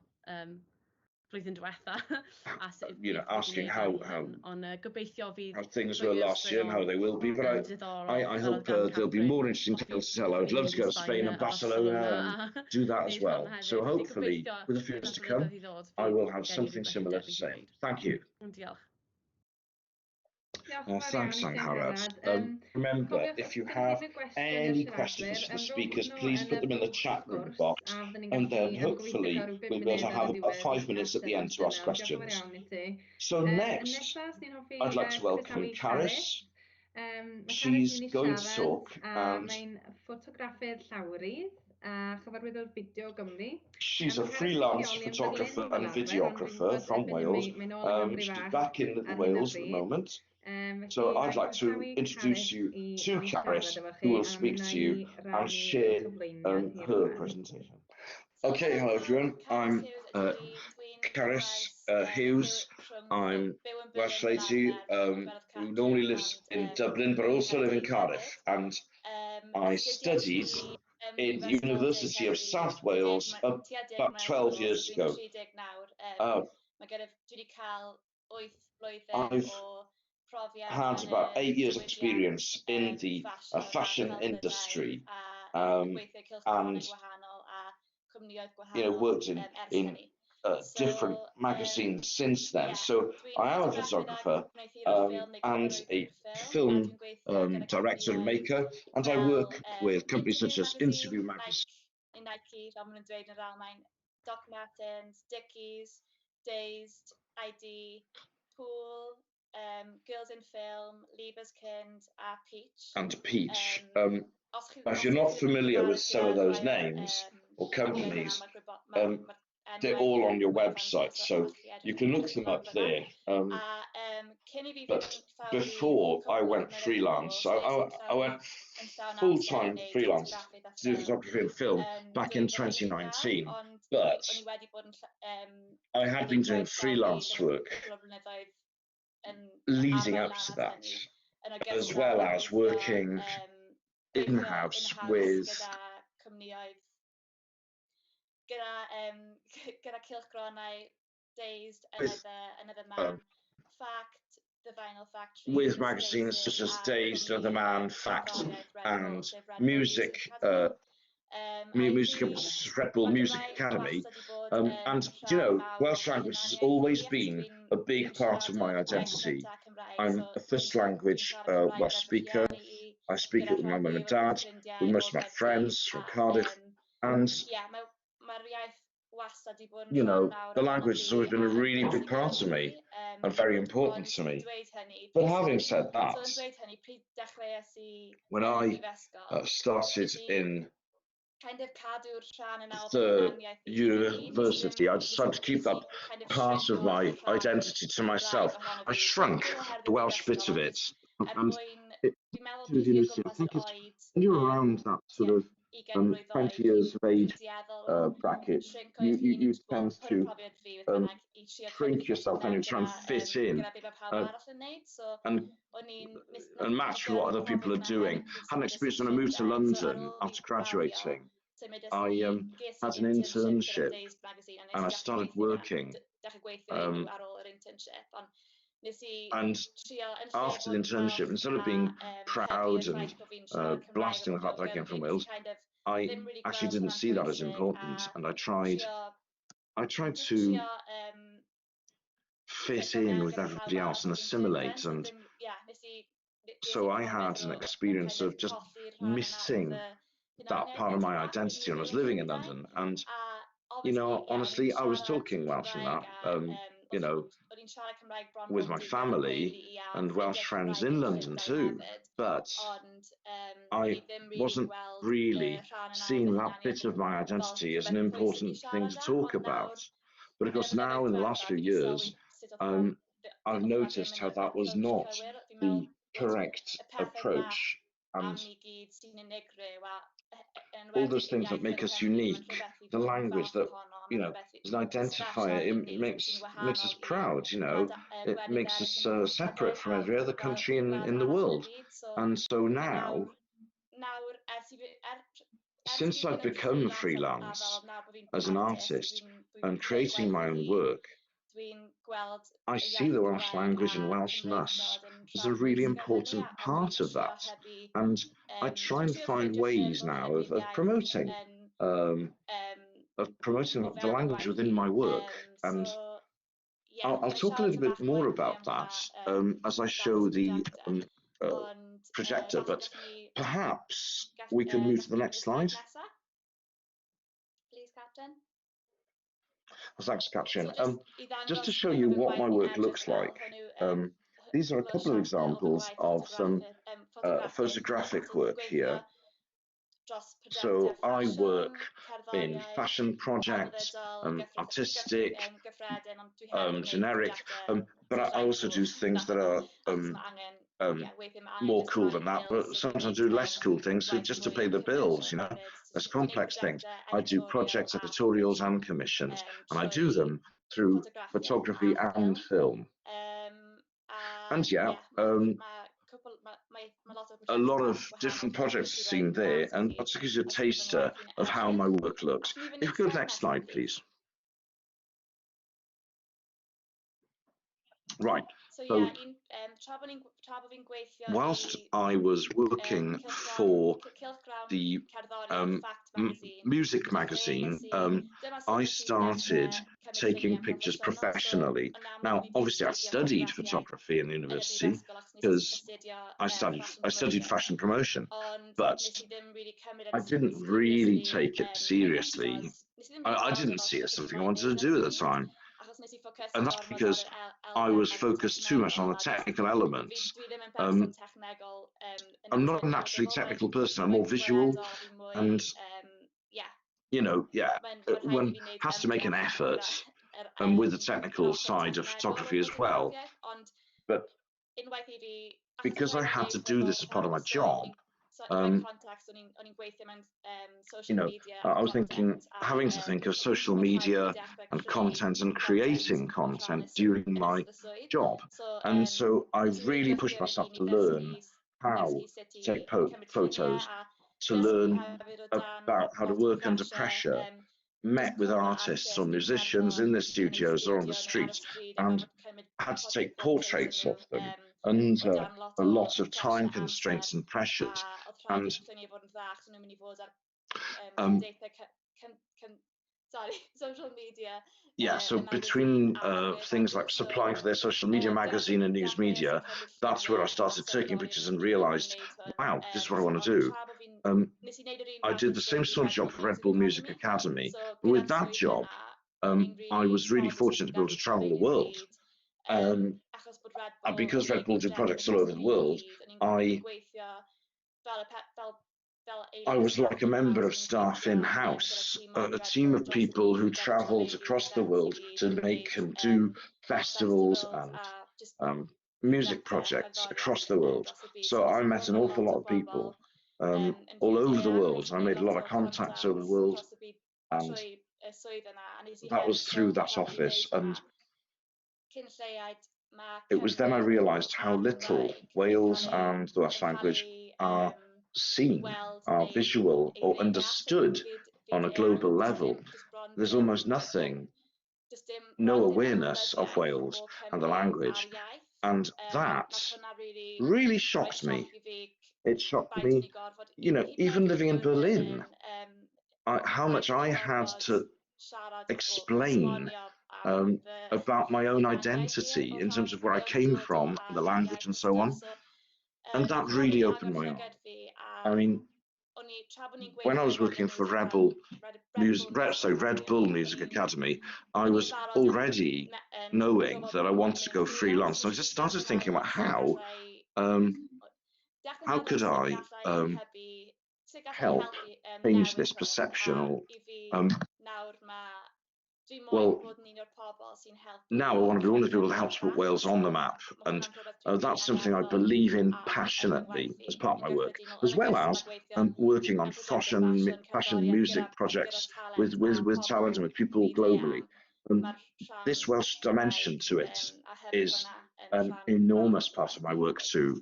Speaker 4: blwyddyn diwetha a sut beth fi 'di
Speaker 1: asking
Speaker 4: wneud
Speaker 1: how
Speaker 4: ar
Speaker 1: how
Speaker 4: hyn. Ond gobeithio fydd
Speaker 1: how things were
Speaker 4: mwy o
Speaker 1: last year and how
Speaker 4: straeon
Speaker 1: they will be. But
Speaker 4: yn
Speaker 1: I
Speaker 4: diddorol
Speaker 1: I
Speaker 4: fel oedd
Speaker 1: hope
Speaker 4: gan
Speaker 1: there'll be
Speaker 4: Catrin.
Speaker 1: more interesting
Speaker 4: Hoffi
Speaker 1: tales to tell. I would
Speaker 4: hoffi
Speaker 1: love
Speaker 4: mynd
Speaker 1: to
Speaker 4: i
Speaker 1: go to
Speaker 4: Sbaen
Speaker 1: Spain
Speaker 4: a
Speaker 1: and Barcelona
Speaker 4: Barcelona
Speaker 1: and
Speaker 4: a
Speaker 1: do that as
Speaker 4: wneud
Speaker 1: well.
Speaker 4: hwnna
Speaker 1: So
Speaker 4: hefyd. Felly
Speaker 1: hopefully,
Speaker 4: gobeithio
Speaker 1: with the few
Speaker 4: dros
Speaker 1: years to
Speaker 4: y
Speaker 1: come,
Speaker 4: blynyddoedd i ddod
Speaker 1: I
Speaker 4: fydd
Speaker 1: will have
Speaker 4: gen i
Speaker 1: something
Speaker 4: rhywbeth
Speaker 1: similar to
Speaker 4: debyg i
Speaker 1: say.
Speaker 4: ddweud.
Speaker 1: Thank you.
Speaker 4: Ond diolch.
Speaker 3: Diolch
Speaker 1: Well,
Speaker 3: yn fawr iawn
Speaker 1: thanks,
Speaker 3: i ti,
Speaker 1: Angharad.
Speaker 3: Angharad.
Speaker 1: Remember,
Speaker 3: Cofiwch,
Speaker 1: if
Speaker 3: os
Speaker 1: you
Speaker 3: ydych
Speaker 1: have
Speaker 3: chi unrhyw gwestiwn i'r
Speaker 1: any
Speaker 3: siaradwyr,
Speaker 1: questions for the
Speaker 3: rhowch
Speaker 1: speakers,
Speaker 3: nhw
Speaker 1: please
Speaker 3: yn
Speaker 1: put
Speaker 3: y
Speaker 1: them in the
Speaker 3: bwlch
Speaker 1: chat room
Speaker 3: sgwrs
Speaker 1: box,
Speaker 3: a fyddwn ni'n
Speaker 1: and
Speaker 3: gallu
Speaker 1: then
Speaker 3: gobeithio
Speaker 1: hopefully
Speaker 3: cael rhyw 5
Speaker 1: we'll be able
Speaker 3: munud
Speaker 1: to
Speaker 3: ar y
Speaker 1: have about
Speaker 3: diwedd
Speaker 1: 5
Speaker 3: i
Speaker 1: minutes at the
Speaker 3: ateb
Speaker 1: end to ask
Speaker 3: cwestiynau. Diolch yn fawr
Speaker 1: questions.
Speaker 3: iawn i ti.
Speaker 1: So
Speaker 3: Yn
Speaker 1: next,
Speaker 3: nesaf, swn i'n hoffi
Speaker 1: I'd like to welcome
Speaker 3: croesawu
Speaker 1: Carys.
Speaker 3: Carys. Mae Carys yn
Speaker 1: She's
Speaker 3: mynd i
Speaker 1: going to
Speaker 3: siarad
Speaker 1: talk
Speaker 3: a
Speaker 1: and
Speaker 3: mae'n ffotograffydd llawrydd a chyfarwyddwr fideo Gymru.
Speaker 1: she's
Speaker 3: Mae
Speaker 1: a
Speaker 3: Carys yn
Speaker 1: freelance
Speaker 3: lleoli yn Berlin
Speaker 1: photographer
Speaker 3: fel
Speaker 1: and
Speaker 3: arfer, ond dwi'n
Speaker 1: videographer
Speaker 3: gwybod
Speaker 1: from
Speaker 3: erbyn hyn
Speaker 1: Wales.
Speaker 3: mae'n ôl yng Nghymru
Speaker 1: She's
Speaker 3: fach
Speaker 1: back in
Speaker 3: ar hyn o
Speaker 1: Wales at the
Speaker 3: bryd.
Speaker 1: moment. So
Speaker 3: Felly,
Speaker 1: I'd
Speaker 3: ga i
Speaker 1: like to
Speaker 3: croesawu
Speaker 1: introduce
Speaker 3: Carys
Speaker 1: you
Speaker 3: i
Speaker 1: to
Speaker 3: i siarad
Speaker 1: Carys,
Speaker 3: efo
Speaker 1: who
Speaker 3: chi
Speaker 1: will
Speaker 3: a
Speaker 1: speak
Speaker 3: mi
Speaker 1: to
Speaker 3: wna
Speaker 1: you
Speaker 3: i
Speaker 1: and
Speaker 3: rannu
Speaker 1: share
Speaker 3: cyflwyniad hi
Speaker 1: her
Speaker 3: rwan.
Speaker 1: presentation. Okay, hello everyone. I'm Carys Hughes. I'm Welsh lady who normally lives in Dublin, but also live in Cardiff. And I studied in the University of South Wales about 12 years ago. I've had about 8 years experience in the fashion industry, and worked in different magazines since then. So I am a photographer and a film director and maker, and I work with companies such as Interview Magazine,
Speaker 2: Nike, fel maen nhw'n dweud yn yr Almaen, Doc Martens, Dickies, Dazed, ID, Pool, Girls in Film, Liebeskind a Peach.
Speaker 1: And Peach. If you're not familiar with some of those names or companies, they're all on your website, so you can look them up there. But before I went freelance, I went full-time freelance to do photography and film back in 2019, but I had been doing freelance work leading up to that, as well as working in-house with
Speaker 2: gyda cylchgronau Dazed, Another Man, Fact, The Vinyl Factory,
Speaker 1: with magazines such as Dazed, Another Man, Fact, and music, music Red Bull Music Academy. And Welsh language has always been a big part of my identity. I'm a first language Welsh speaker. I speak it with my mum and dad, with most of my friends from Cardiff, and You know, the language has always been a really big part of me and very important to me. But having said that, when I started in the university, I decided to keep that part of my identity to myself. I shrunk the Welsh bit of it. And it, university, I think it's when you're around that sort of 20 years of age bracket, you tend to shrink yourself and you try and fit in and match what other people are doing. I had an experience when I moved to London after graduating. I had an internship and I started working. And after the internship, instead of being proud and blasting the fact that I came from Wales, I actually didn't see that as important, and I tried to fit in with everybody else and assimilate, and so I had an experience of just missing that part of my identity when I was living in London. And you know, honestly, I was talking Welsh and that, you know, with my family and Welsh friends in London too, but I wasn't really seeing that bit of my identity as an important thing to talk about. But of course now, in the last few years, I've noticed how that was not the correct approach, and all those things that make us unique, the language that, you know, is an identifier, it makes us proud, you know, it makes us separate from every other country in the world. And so now, since I've become freelance as an artist and creating my own work, I see the Welsh language and Welshness as a really important part of that, and I try and find ways now of promoting the language within my work. And I'll talk a little bit more about that as I show the projector, but perhaps we can move to the next slide.
Speaker 2: Please, Captain.
Speaker 1: Thanks, Catrin. Just to show you what my work looks like, these are a couple of examples of some photographic work here. So I work in fashion projects, artistic, generic, but I also do things that are more cool than that, but sometimes do less cool things just to pay the bills, you know, less complex things. I do projects, editorials and commissions, and I do them through photography and film. And yeah, a lot of different projects are seen there, and that gives you a taster of how my work looks. If we go to the next slide, please. Right. So, whilst I was working for the music magazine, I started taking pictures professionally. Now, obviously, I studied photography in the university because I studied fashion promotion, but I didn't really take it seriously. I didn't see it as something I wanted to do at the time. And that's because I was focused too much on the technical elements. I'm not a naturally technical person, I'm more visual, and, you know, yeah, one has to make an effort with the technical side of photography as well. But because I had to do this as part of my job, you know, I was thinking, having to think of social media and content and creating content during my job. And so I really pushed myself to learn how to take photos, to learn about how to work under pressure, met with artists or musicians in their studios or on the streets, and had to take portraits of them under a lot of time constraints and pressures. And yeah, so between things like supplying for their social media magazine and news media, that's where I started taking pictures and realized, wow, this is what I want to do. I did the same sort of job for Red Bull Music Academy, but with that job, I was really fortunate to be able to travel the world. And because Red Bull do projects all over the world, I was like a member of staff in-house, a team of people who traveled across the world to make and do festivals and music projects across the world. So I met an awful lot of people all over the world. I made a lot of contacts over the world, and that was through that office. And it was then I realised how little Wales and the Welsh language are seen, are visual or understood on a global level. There's almost nothing, no awareness of Wales and the language. And that really shocked me. It shocked me, you know, even living in Berlin, how much I had to explain about my own identity in terms of where I came from, the language and so on. And that really opened my eyes. I mean, when I was working for Red Bull Music Academy, I was already knowing that I wanted to go freelance. So I just started thinking about how could I help change this perception, or well, now I want to be one of the people that helps put Wales on the map, and that's something I believe in passionately as part of my work, as well as working on fashion music projects with talent and with people globally. And this Welsh dimension to it is an enormous part of my work too.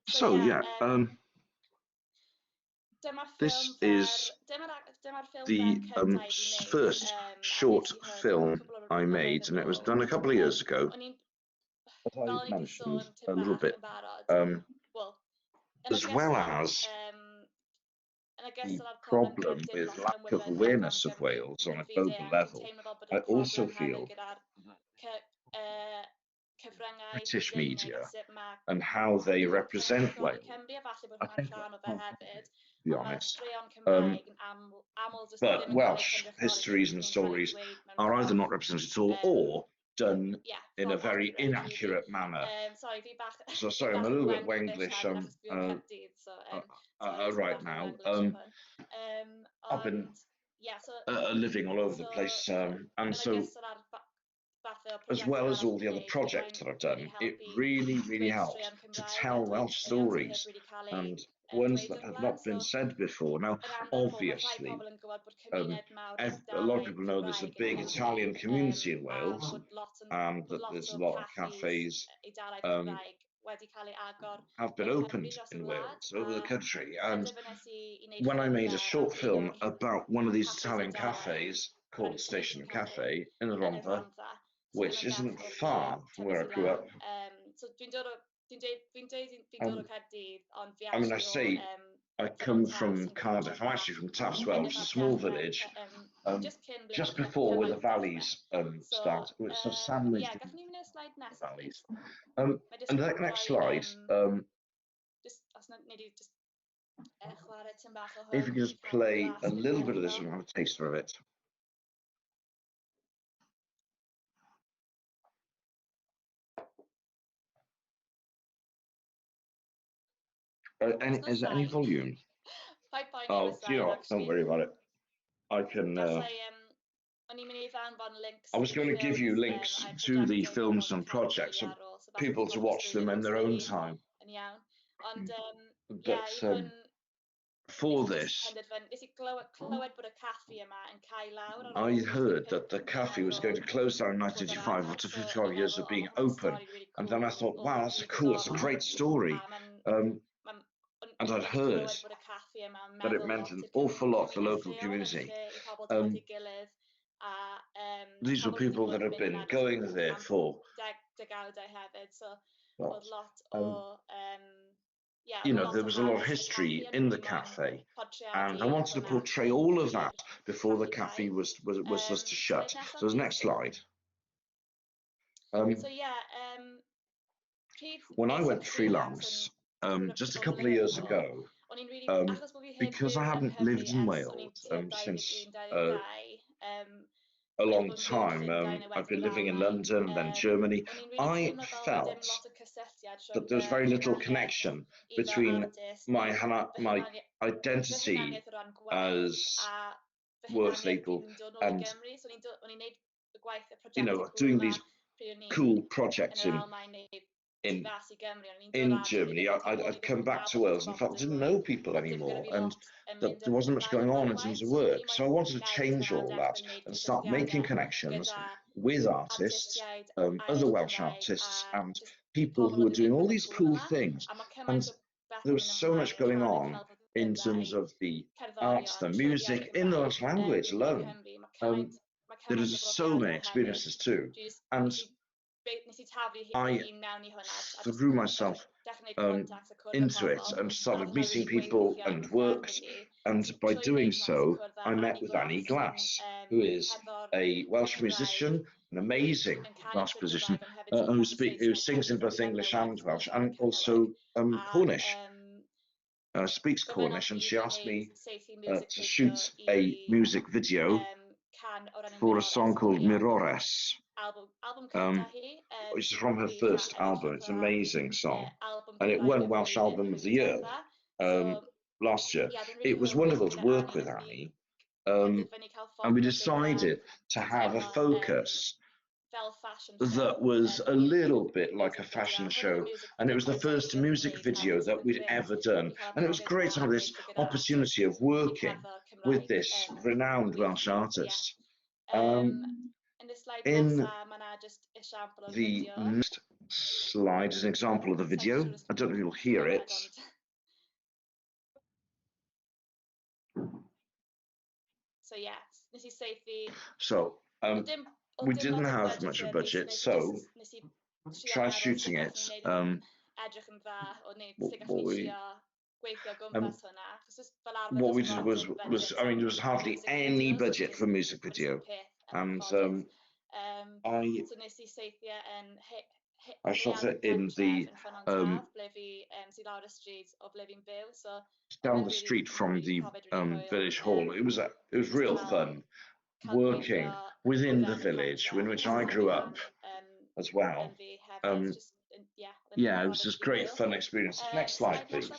Speaker 1: So yeah, this is the first short film I made, and it was done a couple of years ago. As I mentioned a little bit, as well as the problem with lack of awareness of Wales on a global level, I also feel British media and how they represent Wales. I think, to be honest, but Welsh histories and stories are either not represented at all or done in a very inaccurate manner. So sorry, I'm a little bit Wenglish right now. I've been living all over the place, and so as well as all the other projects that I've done, it really, really helps to tell Welsh stories and ones that have not been said before. Now, obviously, a lot of people know there's a big Italian community in Wales, and that there's a lot of cafes have been opened in Wales, over the country. And when I made a short film about one of these Italian cafes called Station Cafe in the Rhondda, which isn't far from where I grew up. I mean, I say I come from Cardiff. I'm actually from Taff's Well, which is a small village, just before where the valleys start. It's sort of sandwiched valleys. And the next slide, if you could just play a little bit of this and have a taster of it. Is there any volume? Oh, do you know what? Don't worry about it. I can. I was going to give you links to the films and projects for people to watch them in their own time. But for this, I heard that the cafe was going to close down in 1985 after 55 years of being open, and then I thought, wow, that's a cool, that's a great story. And I'd heard that it meant an awful lot to the local community. These were people that had been going there for you know, there was a lot of history in the cafe, and I wanted to portray all of that before the cafe was to shut. So the next slide. When I went freelance, just a couple of years ago, Because I haven't lived in Wales since a long time, I've been living in London and then Germany, I felt that there was very little connection between my identity as Worsleigh and, you know, doing these cool projects in Germany. I'd come back to Wales and felt I didn't know people anymore, and that there wasn't much going on in terms of work. So I wanted to change all that and start making connections with artists, other Welsh artists, and people who were doing all these cool things. And there was so much going on in terms of the arts, the music, in the Welsh language alone. There was so many experiences too. And I threw myself into it and started meeting people and worked. And by doing so, I met with Ani Glass, who is a Welsh musician, an amazing Welsh musician, who sings in both English and Welsh, and also Cornish. Speaks Cornish, and she asked me to shoot a music video for a song called Mirores, which is from her first album. It's an amazing song, and it won Welsh Album of the Year last year. It was wonderful to work with Annie, and we decided to have a focus that was a little bit like a fashion show, and it was the first music video that we'd ever done, and it was great to have this opportunity of working with this renowned Welsh artist. In the next slide is an example of the video. I don't know if you'll hear it. So we didn't have much of a budget, so tried shooting it. What we did was I mean, there was hardly any budget for music video, and I shot it in the down the street from the village hall. It was real fun working within the village in which I grew up as well. Yeah, it was just great fun experience. Next slide, please.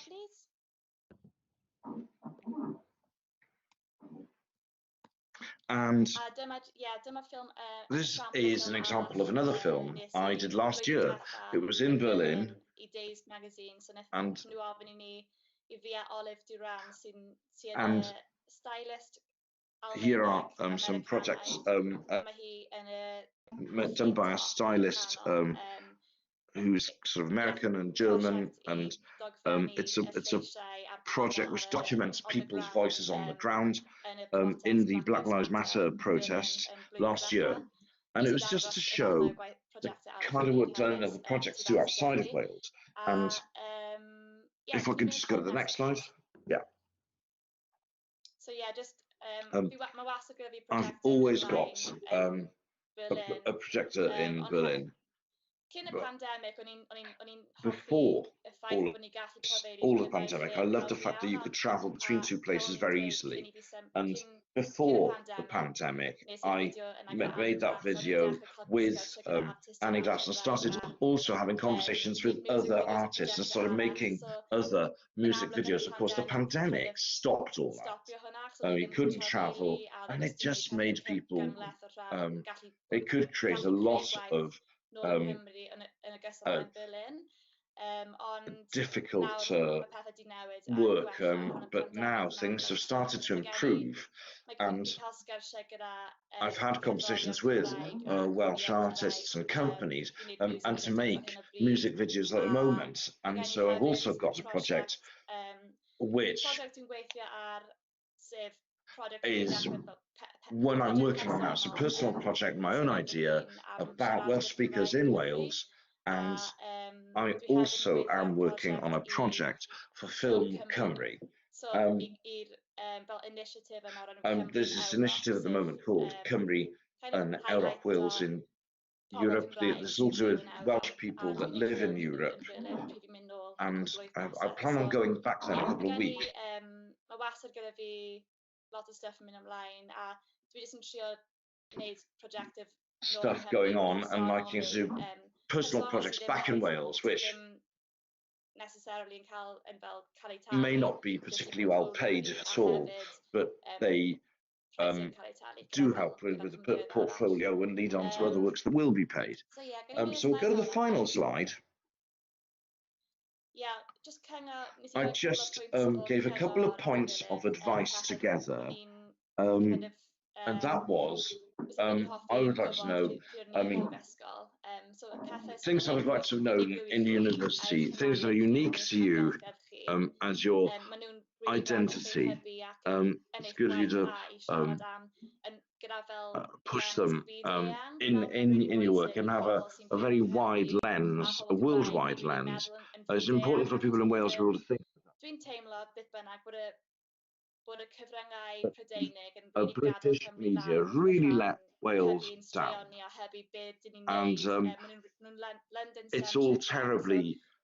Speaker 1: And this is an example of another film I did last year. It was in Berlin, and here are some projects done by a stylist who's sort of American and German, and it's a project which documents people's voices on the ground in the Black Lives Matter protests last year. And it was just to show the kind of work done in other projects too outside of Wales. And if I can just go to the next slide. Yeah.
Speaker 2: So yeah, just
Speaker 1: I've always got a projector in Berlin. But before all the pandemic, I loved the fact that you could travel between two places very easily. And before the pandemic, I made that video with Annie Glass and started also having conversations with other artists and started making other music videos. Of course, the pandemic stopped all that. You couldn't travel, and it just made people, it could create a lot of difficult work, but now things have started to improve, and I've had conversations with Welsh artists and companies and to make music videos at the moment, and so I've also got a project which is one I'm working on now. It's a personal project, my own idea about Welsh speakers in Wales, and I also am working on a project for Ffilm Cymru. There's this initiative at the moment called Cymru and Ewrop, Wales in Europe. This is all to do with Welsh people that live in Europe, and I plan on going back there in a couple of weeks.
Speaker 2: Mae wastad gyda fi lot o stuff yn mynd ymlaen a dwi jyst yn trio gwneud prosiectau
Speaker 1: stuff going on and liking to do personal projects back in Wales, which
Speaker 2: necessarily yn cael, yn fel cael eu talu.
Speaker 1: May not be particularly well paid, if at all, but they do help with the portfolio and lead on to other works that will be paid.
Speaker 2: So, yeah,
Speaker 1: So we'll go to the final slide.
Speaker 2: Yeah, just cyngor, nes
Speaker 1: I
Speaker 2: i roi cwpl o
Speaker 1: just
Speaker 2: pwynt o
Speaker 1: gave a couple
Speaker 2: cyngor
Speaker 1: of points
Speaker 2: gyda'i
Speaker 1: of advice
Speaker 2: gilydd,
Speaker 1: together,
Speaker 2: un kind of,
Speaker 1: and that was,
Speaker 2: bysen i'n
Speaker 1: I
Speaker 2: hoffi
Speaker 1: would like to
Speaker 2: gwybod
Speaker 1: know,
Speaker 2: pryd
Speaker 1: I
Speaker 2: o'n i yn
Speaker 1: mean,
Speaker 2: brifysgol. So y pethau sy'n
Speaker 1: things I would like to have known
Speaker 2: unigryw i
Speaker 1: in
Speaker 2: chi a
Speaker 1: university,
Speaker 2: eich
Speaker 1: things that are
Speaker 2: rhannu chi
Speaker 1: unique
Speaker 2: yn
Speaker 1: to you
Speaker 2: amgylchedd chi.
Speaker 1: As your
Speaker 2: Maen nhw'n really fel gallu
Speaker 1: identity.
Speaker 2: hybu ac yn, yn
Speaker 1: It's
Speaker 2: eich
Speaker 1: good of you
Speaker 2: gwaith
Speaker 1: to
Speaker 2: a i siarad am yn gyda fel
Speaker 1: push
Speaker 2: lens
Speaker 1: them
Speaker 2: byd eang.
Speaker 1: in,
Speaker 2: Dwi'n meddwl bod
Speaker 1: in,
Speaker 2: really
Speaker 1: in your work
Speaker 2: bwysig
Speaker 1: and
Speaker 2: i
Speaker 1: have a,
Speaker 2: pobl sy'n
Speaker 1: a
Speaker 2: byw
Speaker 1: very
Speaker 2: yng Nghymru
Speaker 1: wide
Speaker 2: a
Speaker 1: lens, a
Speaker 2: pobl Cymraeg i
Speaker 1: worldwide
Speaker 2: really
Speaker 1: lens.
Speaker 2: meddwl yn
Speaker 1: It's
Speaker 2: fyd
Speaker 1: important
Speaker 2: eang
Speaker 1: for people
Speaker 2: achos
Speaker 1: in Wales to be
Speaker 2: dwi'n
Speaker 1: able to think
Speaker 2: dwi'n teimlo beth bynnag bod y cyfryngau
Speaker 1: that
Speaker 2: Prydeinig yn
Speaker 1: a
Speaker 2: really gadael
Speaker 1: British
Speaker 2: Cymru
Speaker 1: media
Speaker 2: lawr o
Speaker 1: really
Speaker 2: rhan
Speaker 1: let Wales
Speaker 2: hybu'n
Speaker 1: down.
Speaker 2: straeon ni a hybu beth dyn ni'n
Speaker 1: And
Speaker 2: neud. Maen nhw'n London
Speaker 1: it's all
Speaker 2: centric iawn, so
Speaker 1: terribly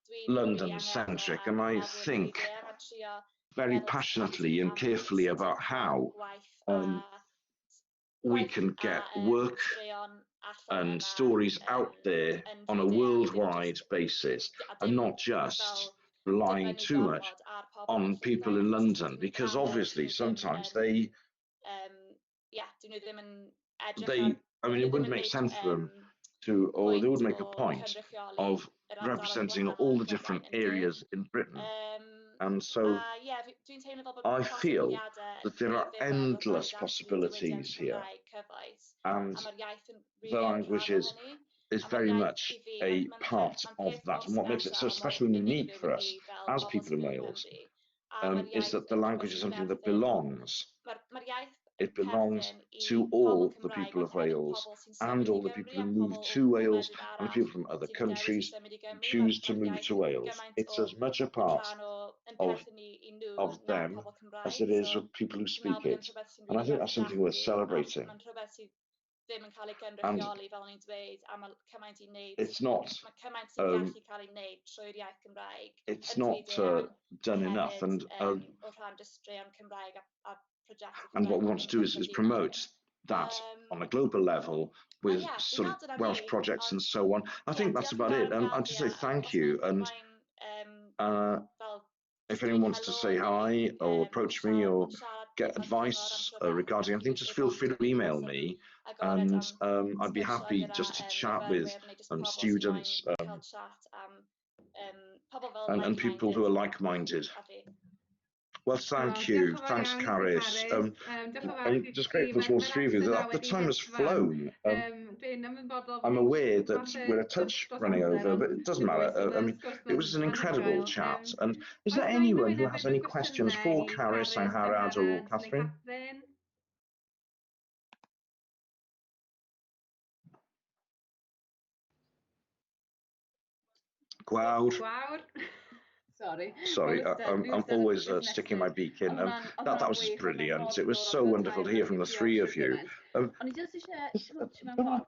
Speaker 2: dwi'n really
Speaker 1: London
Speaker 2: angerddol
Speaker 1: centric,
Speaker 2: am
Speaker 1: and I
Speaker 2: meddwl yn
Speaker 1: think
Speaker 2: fyd eang a trio
Speaker 1: very
Speaker 2: meddwl sut
Speaker 1: passionately and
Speaker 2: am
Speaker 1: carefully
Speaker 2: sut
Speaker 1: about
Speaker 2: mae
Speaker 1: how
Speaker 2: gwaith a
Speaker 1: we
Speaker 2: gwaith
Speaker 1: can
Speaker 2: a
Speaker 1: get work
Speaker 2: straeon allan
Speaker 1: and
Speaker 2: yna
Speaker 1: stories out there
Speaker 2: yn
Speaker 1: on a
Speaker 2: fyd eang, dim
Speaker 1: worldwide
Speaker 2: jyst
Speaker 1: basis
Speaker 2: a
Speaker 1: and
Speaker 2: dim
Speaker 1: not just
Speaker 2: fel
Speaker 1: relying
Speaker 2: dibynnu
Speaker 1: too much
Speaker 2: gormod ar pobl
Speaker 1: on
Speaker 2: yn
Speaker 1: people
Speaker 2: Llundain
Speaker 1: in
Speaker 2: achos
Speaker 1: London,
Speaker 2: dyn nhw'n
Speaker 1: because
Speaker 2: gadael,
Speaker 1: obviously
Speaker 2: dyn nhw ddim
Speaker 1: sometimes
Speaker 2: yn
Speaker 1: they
Speaker 2: yeah, dyn nhw ddim yn edrych
Speaker 1: they
Speaker 2: ar,
Speaker 1: I mean,
Speaker 2: dyn
Speaker 1: it
Speaker 2: nhw ddim
Speaker 1: wouldn't
Speaker 2: yn
Speaker 1: make
Speaker 2: wneud
Speaker 1: sense for them to, or they
Speaker 2: pwynt
Speaker 1: would make a
Speaker 2: o
Speaker 1: point
Speaker 2: cynrychioli
Speaker 1: of
Speaker 2: yr ardaloedd
Speaker 1: representing
Speaker 2: gwahanol
Speaker 1: all
Speaker 2: yn
Speaker 1: the different
Speaker 2: Prydain yn deg.
Speaker 1: areas in Britain. And so
Speaker 2: A ie, dwi'n teimlo fel bod
Speaker 1: I feel
Speaker 2: posibiliadau
Speaker 1: that there
Speaker 2: i
Speaker 1: are
Speaker 2: ddiwedd o ran
Speaker 1: endless
Speaker 2: dathlu diwylliant
Speaker 1: possibilities here.
Speaker 2: Cymraeg cyfoes.
Speaker 1: And
Speaker 2: A mae'r iaith yn
Speaker 1: the
Speaker 2: really yn
Speaker 1: language
Speaker 2: rhan o
Speaker 1: is
Speaker 2: hynny.
Speaker 1: is
Speaker 2: A mae'r
Speaker 1: very
Speaker 2: iaith
Speaker 1: much
Speaker 2: i fi,
Speaker 1: a
Speaker 2: mae'n
Speaker 1: part
Speaker 2: ma
Speaker 1: of
Speaker 2: peth
Speaker 1: that.
Speaker 2: mor
Speaker 1: And what makes it so
Speaker 2: special, mor
Speaker 1: special and unique
Speaker 2: unigryw
Speaker 1: for
Speaker 2: i
Speaker 1: us
Speaker 2: fi fel
Speaker 1: as
Speaker 2: bobl
Speaker 1: people
Speaker 2: sy'n
Speaker 1: in
Speaker 2: byw yng
Speaker 1: Wales
Speaker 2: Nghymru. A mae'r
Speaker 1: is
Speaker 2: iaith
Speaker 1: that the
Speaker 2: yn rhywbeth
Speaker 1: language is
Speaker 2: sy'n
Speaker 1: something that
Speaker 2: perthyn,
Speaker 1: belongs.
Speaker 2: mae'r iaith
Speaker 1: It
Speaker 2: yn
Speaker 1: belongs
Speaker 2: perthyn i
Speaker 1: to
Speaker 2: pobl
Speaker 1: all the
Speaker 2: Cymraeg
Speaker 1: people
Speaker 2: ond
Speaker 1: of
Speaker 2: hefyd
Speaker 1: Wales
Speaker 2: pobl sy'n
Speaker 1: and
Speaker 2: symud i
Speaker 1: all the
Speaker 2: Gymru
Speaker 1: people
Speaker 2: a
Speaker 1: who move
Speaker 2: pobl o
Speaker 1: to Wales
Speaker 2: gwledydd
Speaker 1: and
Speaker 2: arall
Speaker 1: people from other
Speaker 2: sy'n dewis i
Speaker 1: countries
Speaker 2: symud i
Speaker 1: who
Speaker 2: Gymru.
Speaker 1: choose to
Speaker 2: Mae'r
Speaker 1: move
Speaker 2: iaith
Speaker 1: to
Speaker 2: yn
Speaker 1: Wales.
Speaker 2: gymaint
Speaker 1: It's
Speaker 2: o
Speaker 1: as much a
Speaker 2: yn
Speaker 1: part
Speaker 2: rhan o, yn
Speaker 1: of
Speaker 2: perthyn i nhw
Speaker 1: of
Speaker 2: na
Speaker 1: them
Speaker 2: pobl
Speaker 1: as
Speaker 2: Cymraeg.
Speaker 1: it is
Speaker 2: So
Speaker 1: of people who
Speaker 2: dwi'n meddwl
Speaker 1: speak
Speaker 2: bod e'n
Speaker 1: it.
Speaker 2: rhywbeth sy'n
Speaker 1: And I
Speaker 2: really
Speaker 1: think
Speaker 2: werth
Speaker 1: that's something worth
Speaker 2: dathlu a
Speaker 1: celebrating.
Speaker 2: mae'n rhywbeth sydd ddim yn cael ei
Speaker 1: And
Speaker 2: gynrychioli fel o'n i'n dweud a mae cymaint i wneud,
Speaker 1: it's not
Speaker 2: mae cymaint sy'n gallu cael ei wneud trwy'r iaith Gymraeg
Speaker 1: it's
Speaker 2: yn
Speaker 1: not
Speaker 2: fyd eang
Speaker 1: done enough.
Speaker 2: hefyd
Speaker 1: And
Speaker 2: o rhan jyst straeon Cymraeg a prosiectau
Speaker 1: and what
Speaker 2: Cymraeg
Speaker 1: we want
Speaker 2: yn
Speaker 1: to do is
Speaker 2: gyffredinol.
Speaker 1: promote that on a global level
Speaker 2: A
Speaker 1: with
Speaker 2: ie, dwi'n
Speaker 1: sort
Speaker 2: meddwl
Speaker 1: of
Speaker 2: dyna
Speaker 1: Welsh
Speaker 2: fi,
Speaker 1: projects and
Speaker 2: ond
Speaker 1: so on. I
Speaker 2: ie,
Speaker 1: think that's
Speaker 2: diolch yn
Speaker 1: about
Speaker 2: fawr
Speaker 1: it.
Speaker 2: am
Speaker 1: I'd
Speaker 2: gael
Speaker 1: just
Speaker 2: fi
Speaker 1: say
Speaker 2: a
Speaker 1: thank
Speaker 2: os
Speaker 1: you.
Speaker 2: unrhyw
Speaker 1: And
Speaker 2: moyn fel
Speaker 1: if
Speaker 2: jyst
Speaker 1: anyone
Speaker 2: dweud
Speaker 1: wants to
Speaker 2: helo
Speaker 1: say
Speaker 2: neu
Speaker 1: hi or approach me or
Speaker 2: siarad
Speaker 1: get
Speaker 2: neu cael cyngor am
Speaker 1: advice
Speaker 2: rhywbeth,
Speaker 1: regarding
Speaker 2: dych
Speaker 1: anything,
Speaker 2: chi'n
Speaker 1: just feel free
Speaker 2: gwybod
Speaker 1: to email
Speaker 2: dwi'n
Speaker 1: me
Speaker 2: agored
Speaker 1: and
Speaker 2: am
Speaker 1: I'd be
Speaker 2: sgwrsio
Speaker 1: happy
Speaker 2: gyda
Speaker 1: just to chat with
Speaker 2: myfyrwyr neu jyst pobl sy'n moyn
Speaker 1: students
Speaker 2: cael chat am pobl fel
Speaker 1: and people who are
Speaker 2: like-minded
Speaker 1: like-minded.
Speaker 2: a fi.
Speaker 1: Well,
Speaker 3: O,
Speaker 1: thank
Speaker 3: diolch
Speaker 1: you.
Speaker 3: yn fawr
Speaker 1: Thanks,
Speaker 3: iawn i ti,
Speaker 1: Carys.
Speaker 3: Carys. Diolch yn fawr
Speaker 1: I'm
Speaker 3: i
Speaker 1: just
Speaker 3: chi.
Speaker 1: grateful
Speaker 3: Mae'r
Speaker 1: to all
Speaker 3: ma
Speaker 1: three of you.
Speaker 3: amser
Speaker 1: The,
Speaker 3: na
Speaker 1: the
Speaker 3: wedi
Speaker 1: time has
Speaker 3: hedfan.
Speaker 1: flown.
Speaker 3: Dwi'n ymwybodol
Speaker 1: I'm
Speaker 3: bod
Speaker 1: aware that
Speaker 3: falle
Speaker 1: we're a
Speaker 3: just
Speaker 1: touch
Speaker 3: dros
Speaker 1: running
Speaker 3: amser,
Speaker 1: over,
Speaker 3: ond
Speaker 1: but it doesn't
Speaker 3: dim
Speaker 1: matter.
Speaker 3: bwys, oedd
Speaker 1: I
Speaker 3: y
Speaker 1: mean,
Speaker 3: sgwrs
Speaker 1: it
Speaker 3: ma'n
Speaker 1: was an incredible
Speaker 3: anhygoel.
Speaker 1: chat. And is
Speaker 3: Oes
Speaker 1: there
Speaker 3: na unrhyw
Speaker 1: anyone
Speaker 3: un
Speaker 1: who
Speaker 3: efo
Speaker 1: has any
Speaker 3: unrhyw
Speaker 1: questions
Speaker 3: gwestiynau
Speaker 1: for
Speaker 3: i
Speaker 1: Carys,
Speaker 3: Carys,
Speaker 1: Angharad, or
Speaker 3: Angharad neu
Speaker 1: Catherine?
Speaker 3: Catherine?
Speaker 1: Gwawr.
Speaker 3: Gwawr.
Speaker 5: Sorry.
Speaker 1: Sorry, I'm always sticking my beak in. That was just brilliant. It was so wonderful to hear from the three of you. Just,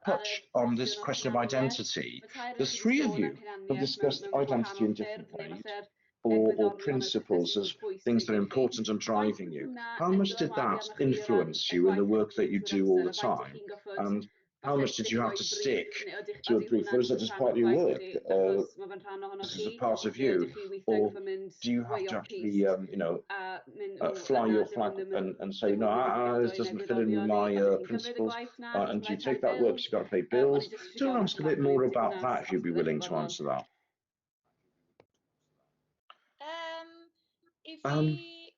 Speaker 1: touch on this question of identity. The three of you have discussed identity in different ways or principles as things that are important and driving you. How much did that influence you in the work that you do all the time? And how much did you have to stick to a brief, or is that just part of your work? This is a part of you, or do you have to actually, fly your flag and say, no, this doesn't fit in with my principles, and do you take that work because you've got to pay bills? Do you want to ask a bit more about that, if you'd be willing to answer that?
Speaker 2: I fi,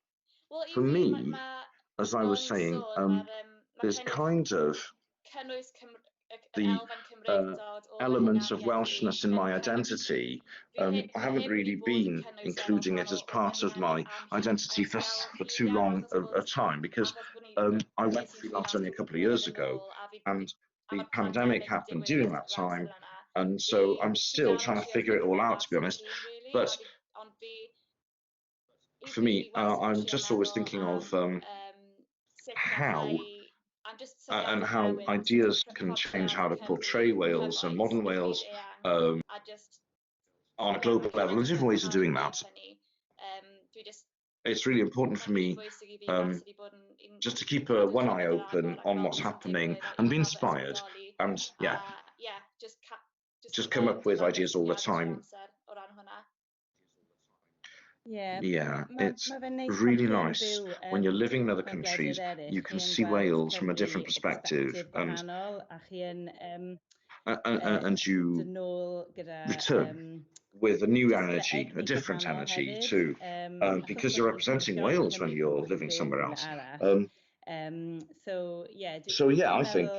Speaker 2: well, i
Speaker 1: For
Speaker 2: fi,
Speaker 1: me,
Speaker 2: ma
Speaker 1: as I was
Speaker 2: o'n i'n
Speaker 1: saying,
Speaker 2: sôn, mae'r
Speaker 1: there's
Speaker 2: kind of
Speaker 1: kind of
Speaker 2: cynnwys y
Speaker 1: the
Speaker 2: elfen Cymreictod o fy
Speaker 1: elements of
Speaker 2: hunaniaeth i
Speaker 1: Welshness in
Speaker 2: yn
Speaker 1: my
Speaker 2: kind of
Speaker 1: identity.
Speaker 2: fi
Speaker 1: I
Speaker 2: heb
Speaker 1: haven't
Speaker 2: heb really
Speaker 1: really
Speaker 2: bod yn
Speaker 1: been
Speaker 2: cynnwys e fel
Speaker 1: including it
Speaker 2: rhan
Speaker 1: as
Speaker 2: o
Speaker 1: part of my
Speaker 2: hunaniaeth am
Speaker 1: identity
Speaker 2: am
Speaker 1: for
Speaker 2: sawl
Speaker 1: for too
Speaker 2: hir
Speaker 1: long
Speaker 2: achos
Speaker 1: a
Speaker 2: bod
Speaker 1: time, because
Speaker 2: achos bod ni
Speaker 1: I went
Speaker 2: nes i
Speaker 1: freelance
Speaker 2: freelance
Speaker 1: only a
Speaker 2: cwpl
Speaker 1: couple
Speaker 2: o
Speaker 1: of years
Speaker 2: flynyddoedd yn
Speaker 1: ago,
Speaker 2: ôl a fi
Speaker 1: and
Speaker 2: a
Speaker 1: the
Speaker 2: mae'r
Speaker 1: pandemic
Speaker 2: pandemic 'di
Speaker 1: happened
Speaker 2: digwydd
Speaker 1: during
Speaker 2: yn
Speaker 1: that
Speaker 2: ystod yr
Speaker 1: time,
Speaker 2: amser yna.
Speaker 1: and
Speaker 2: Fi
Speaker 1: so I'm
Speaker 2: fi
Speaker 1: still
Speaker 2: dal yn
Speaker 1: trying to
Speaker 2: trio
Speaker 1: figure it
Speaker 2: ffigro
Speaker 1: all out,
Speaker 2: mas
Speaker 1: to be
Speaker 2: fy
Speaker 1: honest.
Speaker 2: hun really a
Speaker 1: But
Speaker 2: fi ond fi i
Speaker 1: for
Speaker 2: fi
Speaker 1: me,
Speaker 2: fi wastad yn
Speaker 1: I'm
Speaker 2: trio
Speaker 1: just always
Speaker 2: meddwl
Speaker 1: thinking
Speaker 2: am
Speaker 1: of
Speaker 2: sut
Speaker 1: how
Speaker 2: galla i am just
Speaker 1: and
Speaker 2: syniadau
Speaker 1: how
Speaker 2: newydd am sut i
Speaker 1: ideas can change how
Speaker 2: portreadu
Speaker 1: to
Speaker 2: Cymru
Speaker 1: portray Wales and
Speaker 2: cyfoes
Speaker 1: modern
Speaker 2: yn
Speaker 1: Wales
Speaker 2: fyd eang a just
Speaker 1: on a
Speaker 2: ie
Speaker 1: global
Speaker 2: mae
Speaker 1: level, and
Speaker 2: cymaint
Speaker 1: different
Speaker 2: yn
Speaker 1: ways of
Speaker 2: wahanol
Speaker 1: doing
Speaker 2: i
Speaker 1: that.
Speaker 2: hynny. Dwi just
Speaker 1: It's really important for me just to keep one eye open on what's happening and be inspired and, yeah, just come up with ideas all the time. Yeah, it's really nice when you're living in other countries, you can see Wales from a different perspective and you return with a new energy, a different energy too, because you're representing Wales when you're living somewhere else. So yeah, I think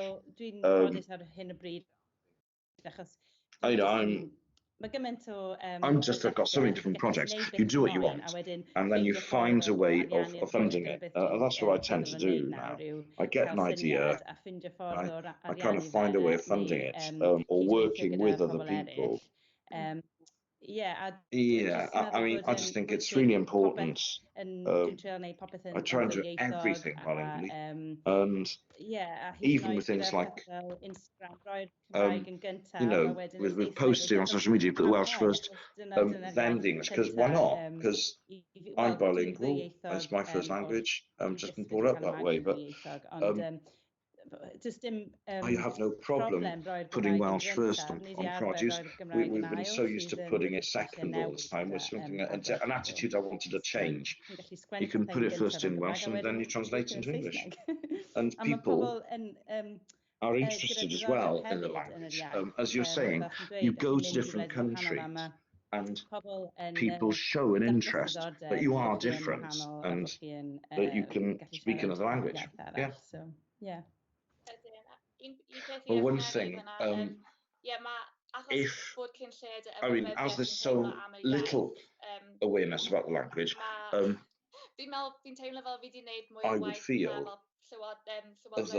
Speaker 1: I'm just, I've got so many different projects. You do what you want, and then you find a way of funding it. That's what I tend to do now. I get an idea, I kind of find a way of funding it, or working with other people. Yeah, I mean, I just think it's really important. I try and do everything bilingually, and even with things like, with posting on social media, you put the Welsh first, then the English, because why not? Because I'm bilingual, it's my first language, I'm just been brought up that way, but I have no problem putting Welsh first on produce. We've been so used to putting it second all the time. It's something, an attitude I wanted to change. You can put it first in Welsh and then you translate it into English. And people are interested as well in the language. As you're saying, you go to different countries and people show an interest that you are different and that you can speak another language. Yeah. Well, one thing, if, I mean, as there's so little awareness about the language, I would feel that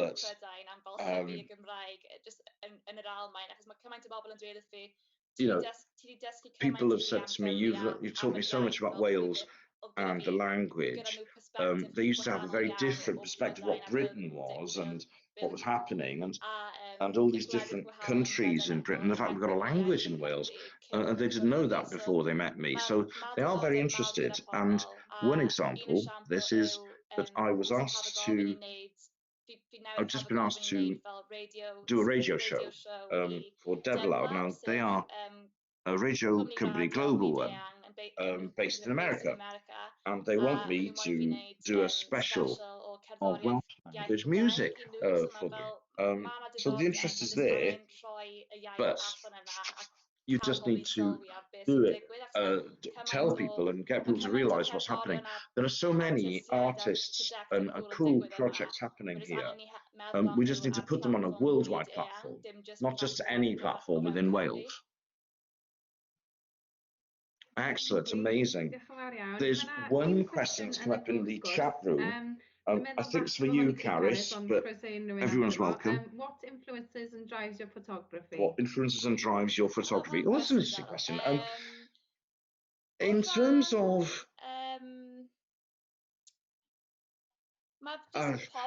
Speaker 1: people have said to me, you've taught me so much about Wales and the language. They used to have a very different perspective of what Britain was and what was happening, and all these different countries in Britain. The fact we've got a language in Wales, and they didn't know that before they met me. So they are very interested. And one example, this is that I was asked to, I've just been asked to do a radio show for Devlad. Now, they are a radio company, global one, based in America, and they want me to do a special of Welsh language music for them. So the interest is there, but you just need to do it, tell people and get people to realise what's happening. There are so many artists and cool projects happening here. We just need to put them on a worldwide platform, not just any platform within Wales. Excellent, amazing. There's one question that's come up in the chat room. I think it's for you, Carys, but everyone's welcome.
Speaker 3: What influences and drives your photography?
Speaker 1: What influences and drives your photography? Oh, that's an interesting question. In terms of...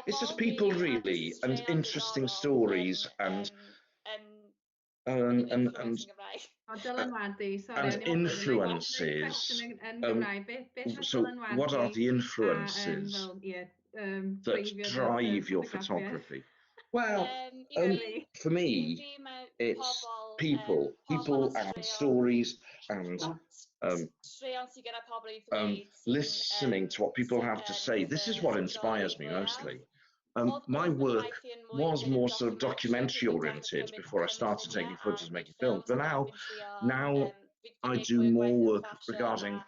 Speaker 1: it's just people, really, and interesting stories and influences. So what are the influences that drive your photography? Well, for me, it's people and stories and listening to what people have to say. This is what inspires me mostly. My work was more sort of documentary oriented before I started taking photos and making films, but now I do more work regarding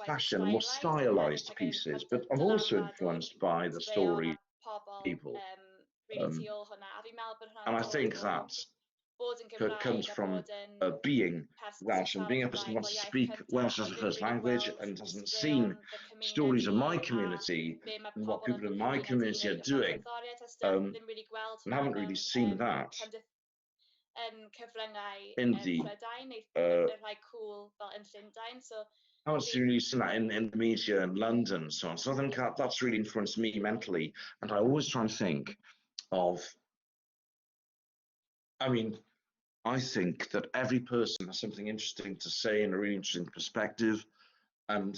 Speaker 1: fashion, more stylized pieces, but I'm also influenced by the story people. And I think that comes from being Welsh and being a person who wants to speak Welsh as a first language and hasn't seen stories of my community and what people in my community are doing, and haven't really seen that in the I haven't really seen that in the media in London and so on. So I think that's really influenced me mentally, and I always try and think of, I mean, I think that every person has something interesting to say and a really interesting perspective, and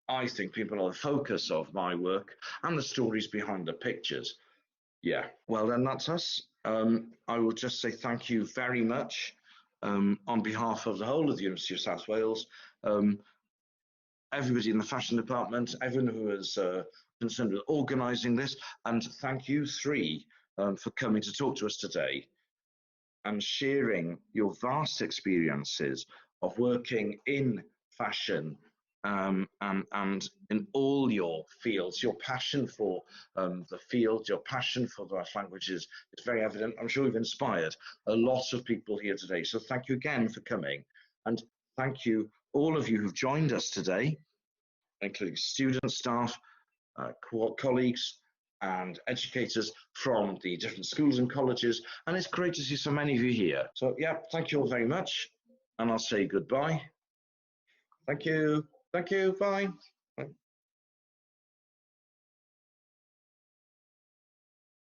Speaker 1: I think people are the focus of my work and the stories behind the pictures. Yeah, well then that's us. I will just say thank you very much on behalf of the whole of the University of South Wales, everybody in the fashion department, everyone who is concerned with organising this, and thank you three for coming to talk to us today and sharing your vast experiences of working in fashion and in all your fields. Your passion for the field, your passion for the Welsh languages is very evident. I'm sure you've inspired a lot of people here today. So thank you again for coming. And thank you, all of you who've joined us today, including students, staff, colleagues, and educators from the different schools and colleges. And it's great to see so many of you here. So yeah, thank you all very much. And I'll say goodbye. Thank you. Thank you. Bye.